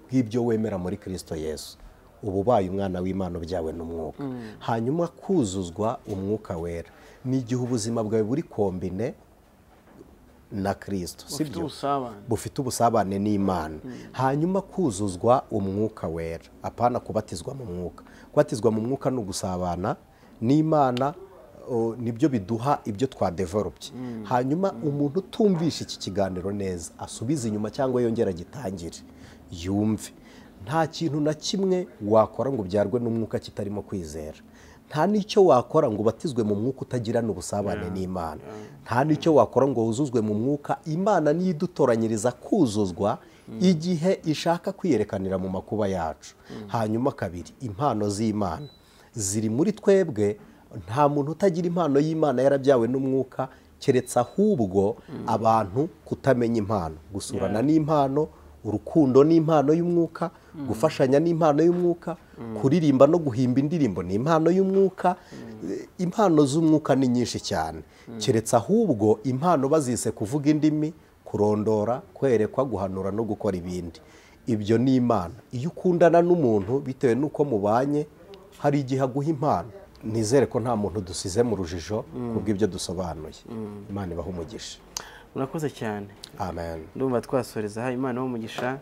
bw'ibyo wemera muri Kristo Yesu. Ubu ubaye umwana w'Imana ubyawe n'umwuka. Hanyuma kuzuzwa umwuka wera ni igihe ubuzima bwawe buri kombine na Kristo, sibyo? Bufite ubusabane n'Imana. Hanyuma kuzuzwa umwuka wera, apana kubatizwa mu mwuka. Kubatizwa mu mwuka ni ugusabana n'Imana, nibyo biduha ibyo twadevelopye. Hanyuma umuntu utumvisha iki kiganiro neza asubize inyuma cyangwa yongera gitangire yumve. Nta kintu na kimwe wakora ngo ubyarwe n'umwuka kitarimo kwizera. Nta n'icyo wakora ngo ubatizwe mu mwuka utagirana ubusabane n'Imana. Nta n'icyo wakora ngo wuzuzwe mu mwuka. Imana niyo idutoranyiriza kuzuzwa igihe ishaka kwiyerekanira mu makuba yacu. Hanyuma kabiri, impano z'Imana ziri muri twebwe. Nta muntu utagira impano y'Imana yarabyawe n'umwuka, keretse ahubwo abantu kutamenya impano. Gusurana n'impano, urukundo n'impano y'umwuka, gufashanya n'impano y'umwuka, kuririmba no guhimba indirimbo ni impano y'umwuka. Impano z'umwuka ni nyinshi cyane, keretse ahubwo impano bazise kuvuga indimi, kurondora, kwerekwa, guhanura no gukora ibindi. Ibyo ni Imana. Iyo ukundana n'umuntu bitewe n'uko mubanye, hari igihe aguha impano. Nizere ko nta muntu dusize mu rujijo kubw'ibyo dusobanuye. Imana ibahe umugisha. Murakoze cyane. Amen. Ndumva twasoreza aha. Imana ibahe umugisha.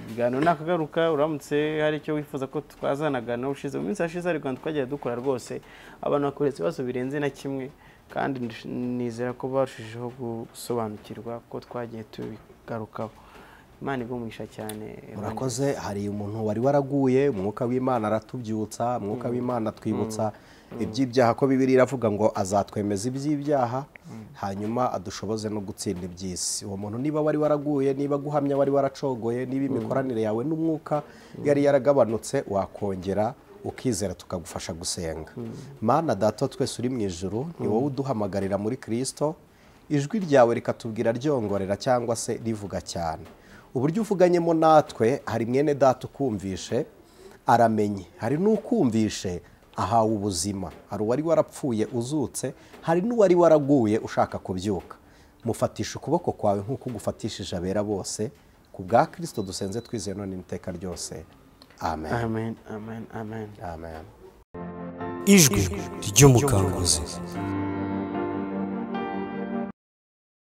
Ibiganiro nakagaruka, uramutse hari icyo wifuza ko twazanagana ushize mu minsi yashize, ariko twagiye dukora rwose abantu bakoresha ibibazo birenze na kimwe, kandi nizera ko barushijeho gusobanukirwa ko twagiye tubigarukaho. Imana ibahe umugisha cyane. Murakoze. Hari umuntu wari waraguye, umwuka w'Imana aratubyutsa, umwuka w'Imana twibutsa iby'ibyaha, ko Bibiliya iravuga ngo azatwemeza iby'ibyaha, hanyuma adushoboze no gutsinda iby'isi. Uwo muntu niba wari waraguye, niba guhamya wari waracogoye, niba imikoranire yawe n'umwuka yari yaragabanutse, wakongera ukizera tukagufasha gusenga. Mana Data twese uri mu ijuru, ni wowe uduhamagarira muri Kristo, ijwi ryawe rikatubwira ryongorera cyangwa se rivuga cyane. Uburyo uvuganyemo natwe, hari mwene data ukumvishe aramenye, hari n'ukumvishe ahawe ubuzima, hari uwari warapfuye uzutse, hari n'uwari waraguye ushaka kubyuka. Mufatisha ukuboko kwawe nk'uko ugufatishije abera bose, ku bwa Kristo dusenze twizeye none n'iteka ryose. Amen. Amen, amen, amen. Amen. Ijwi ry'umukanguzi.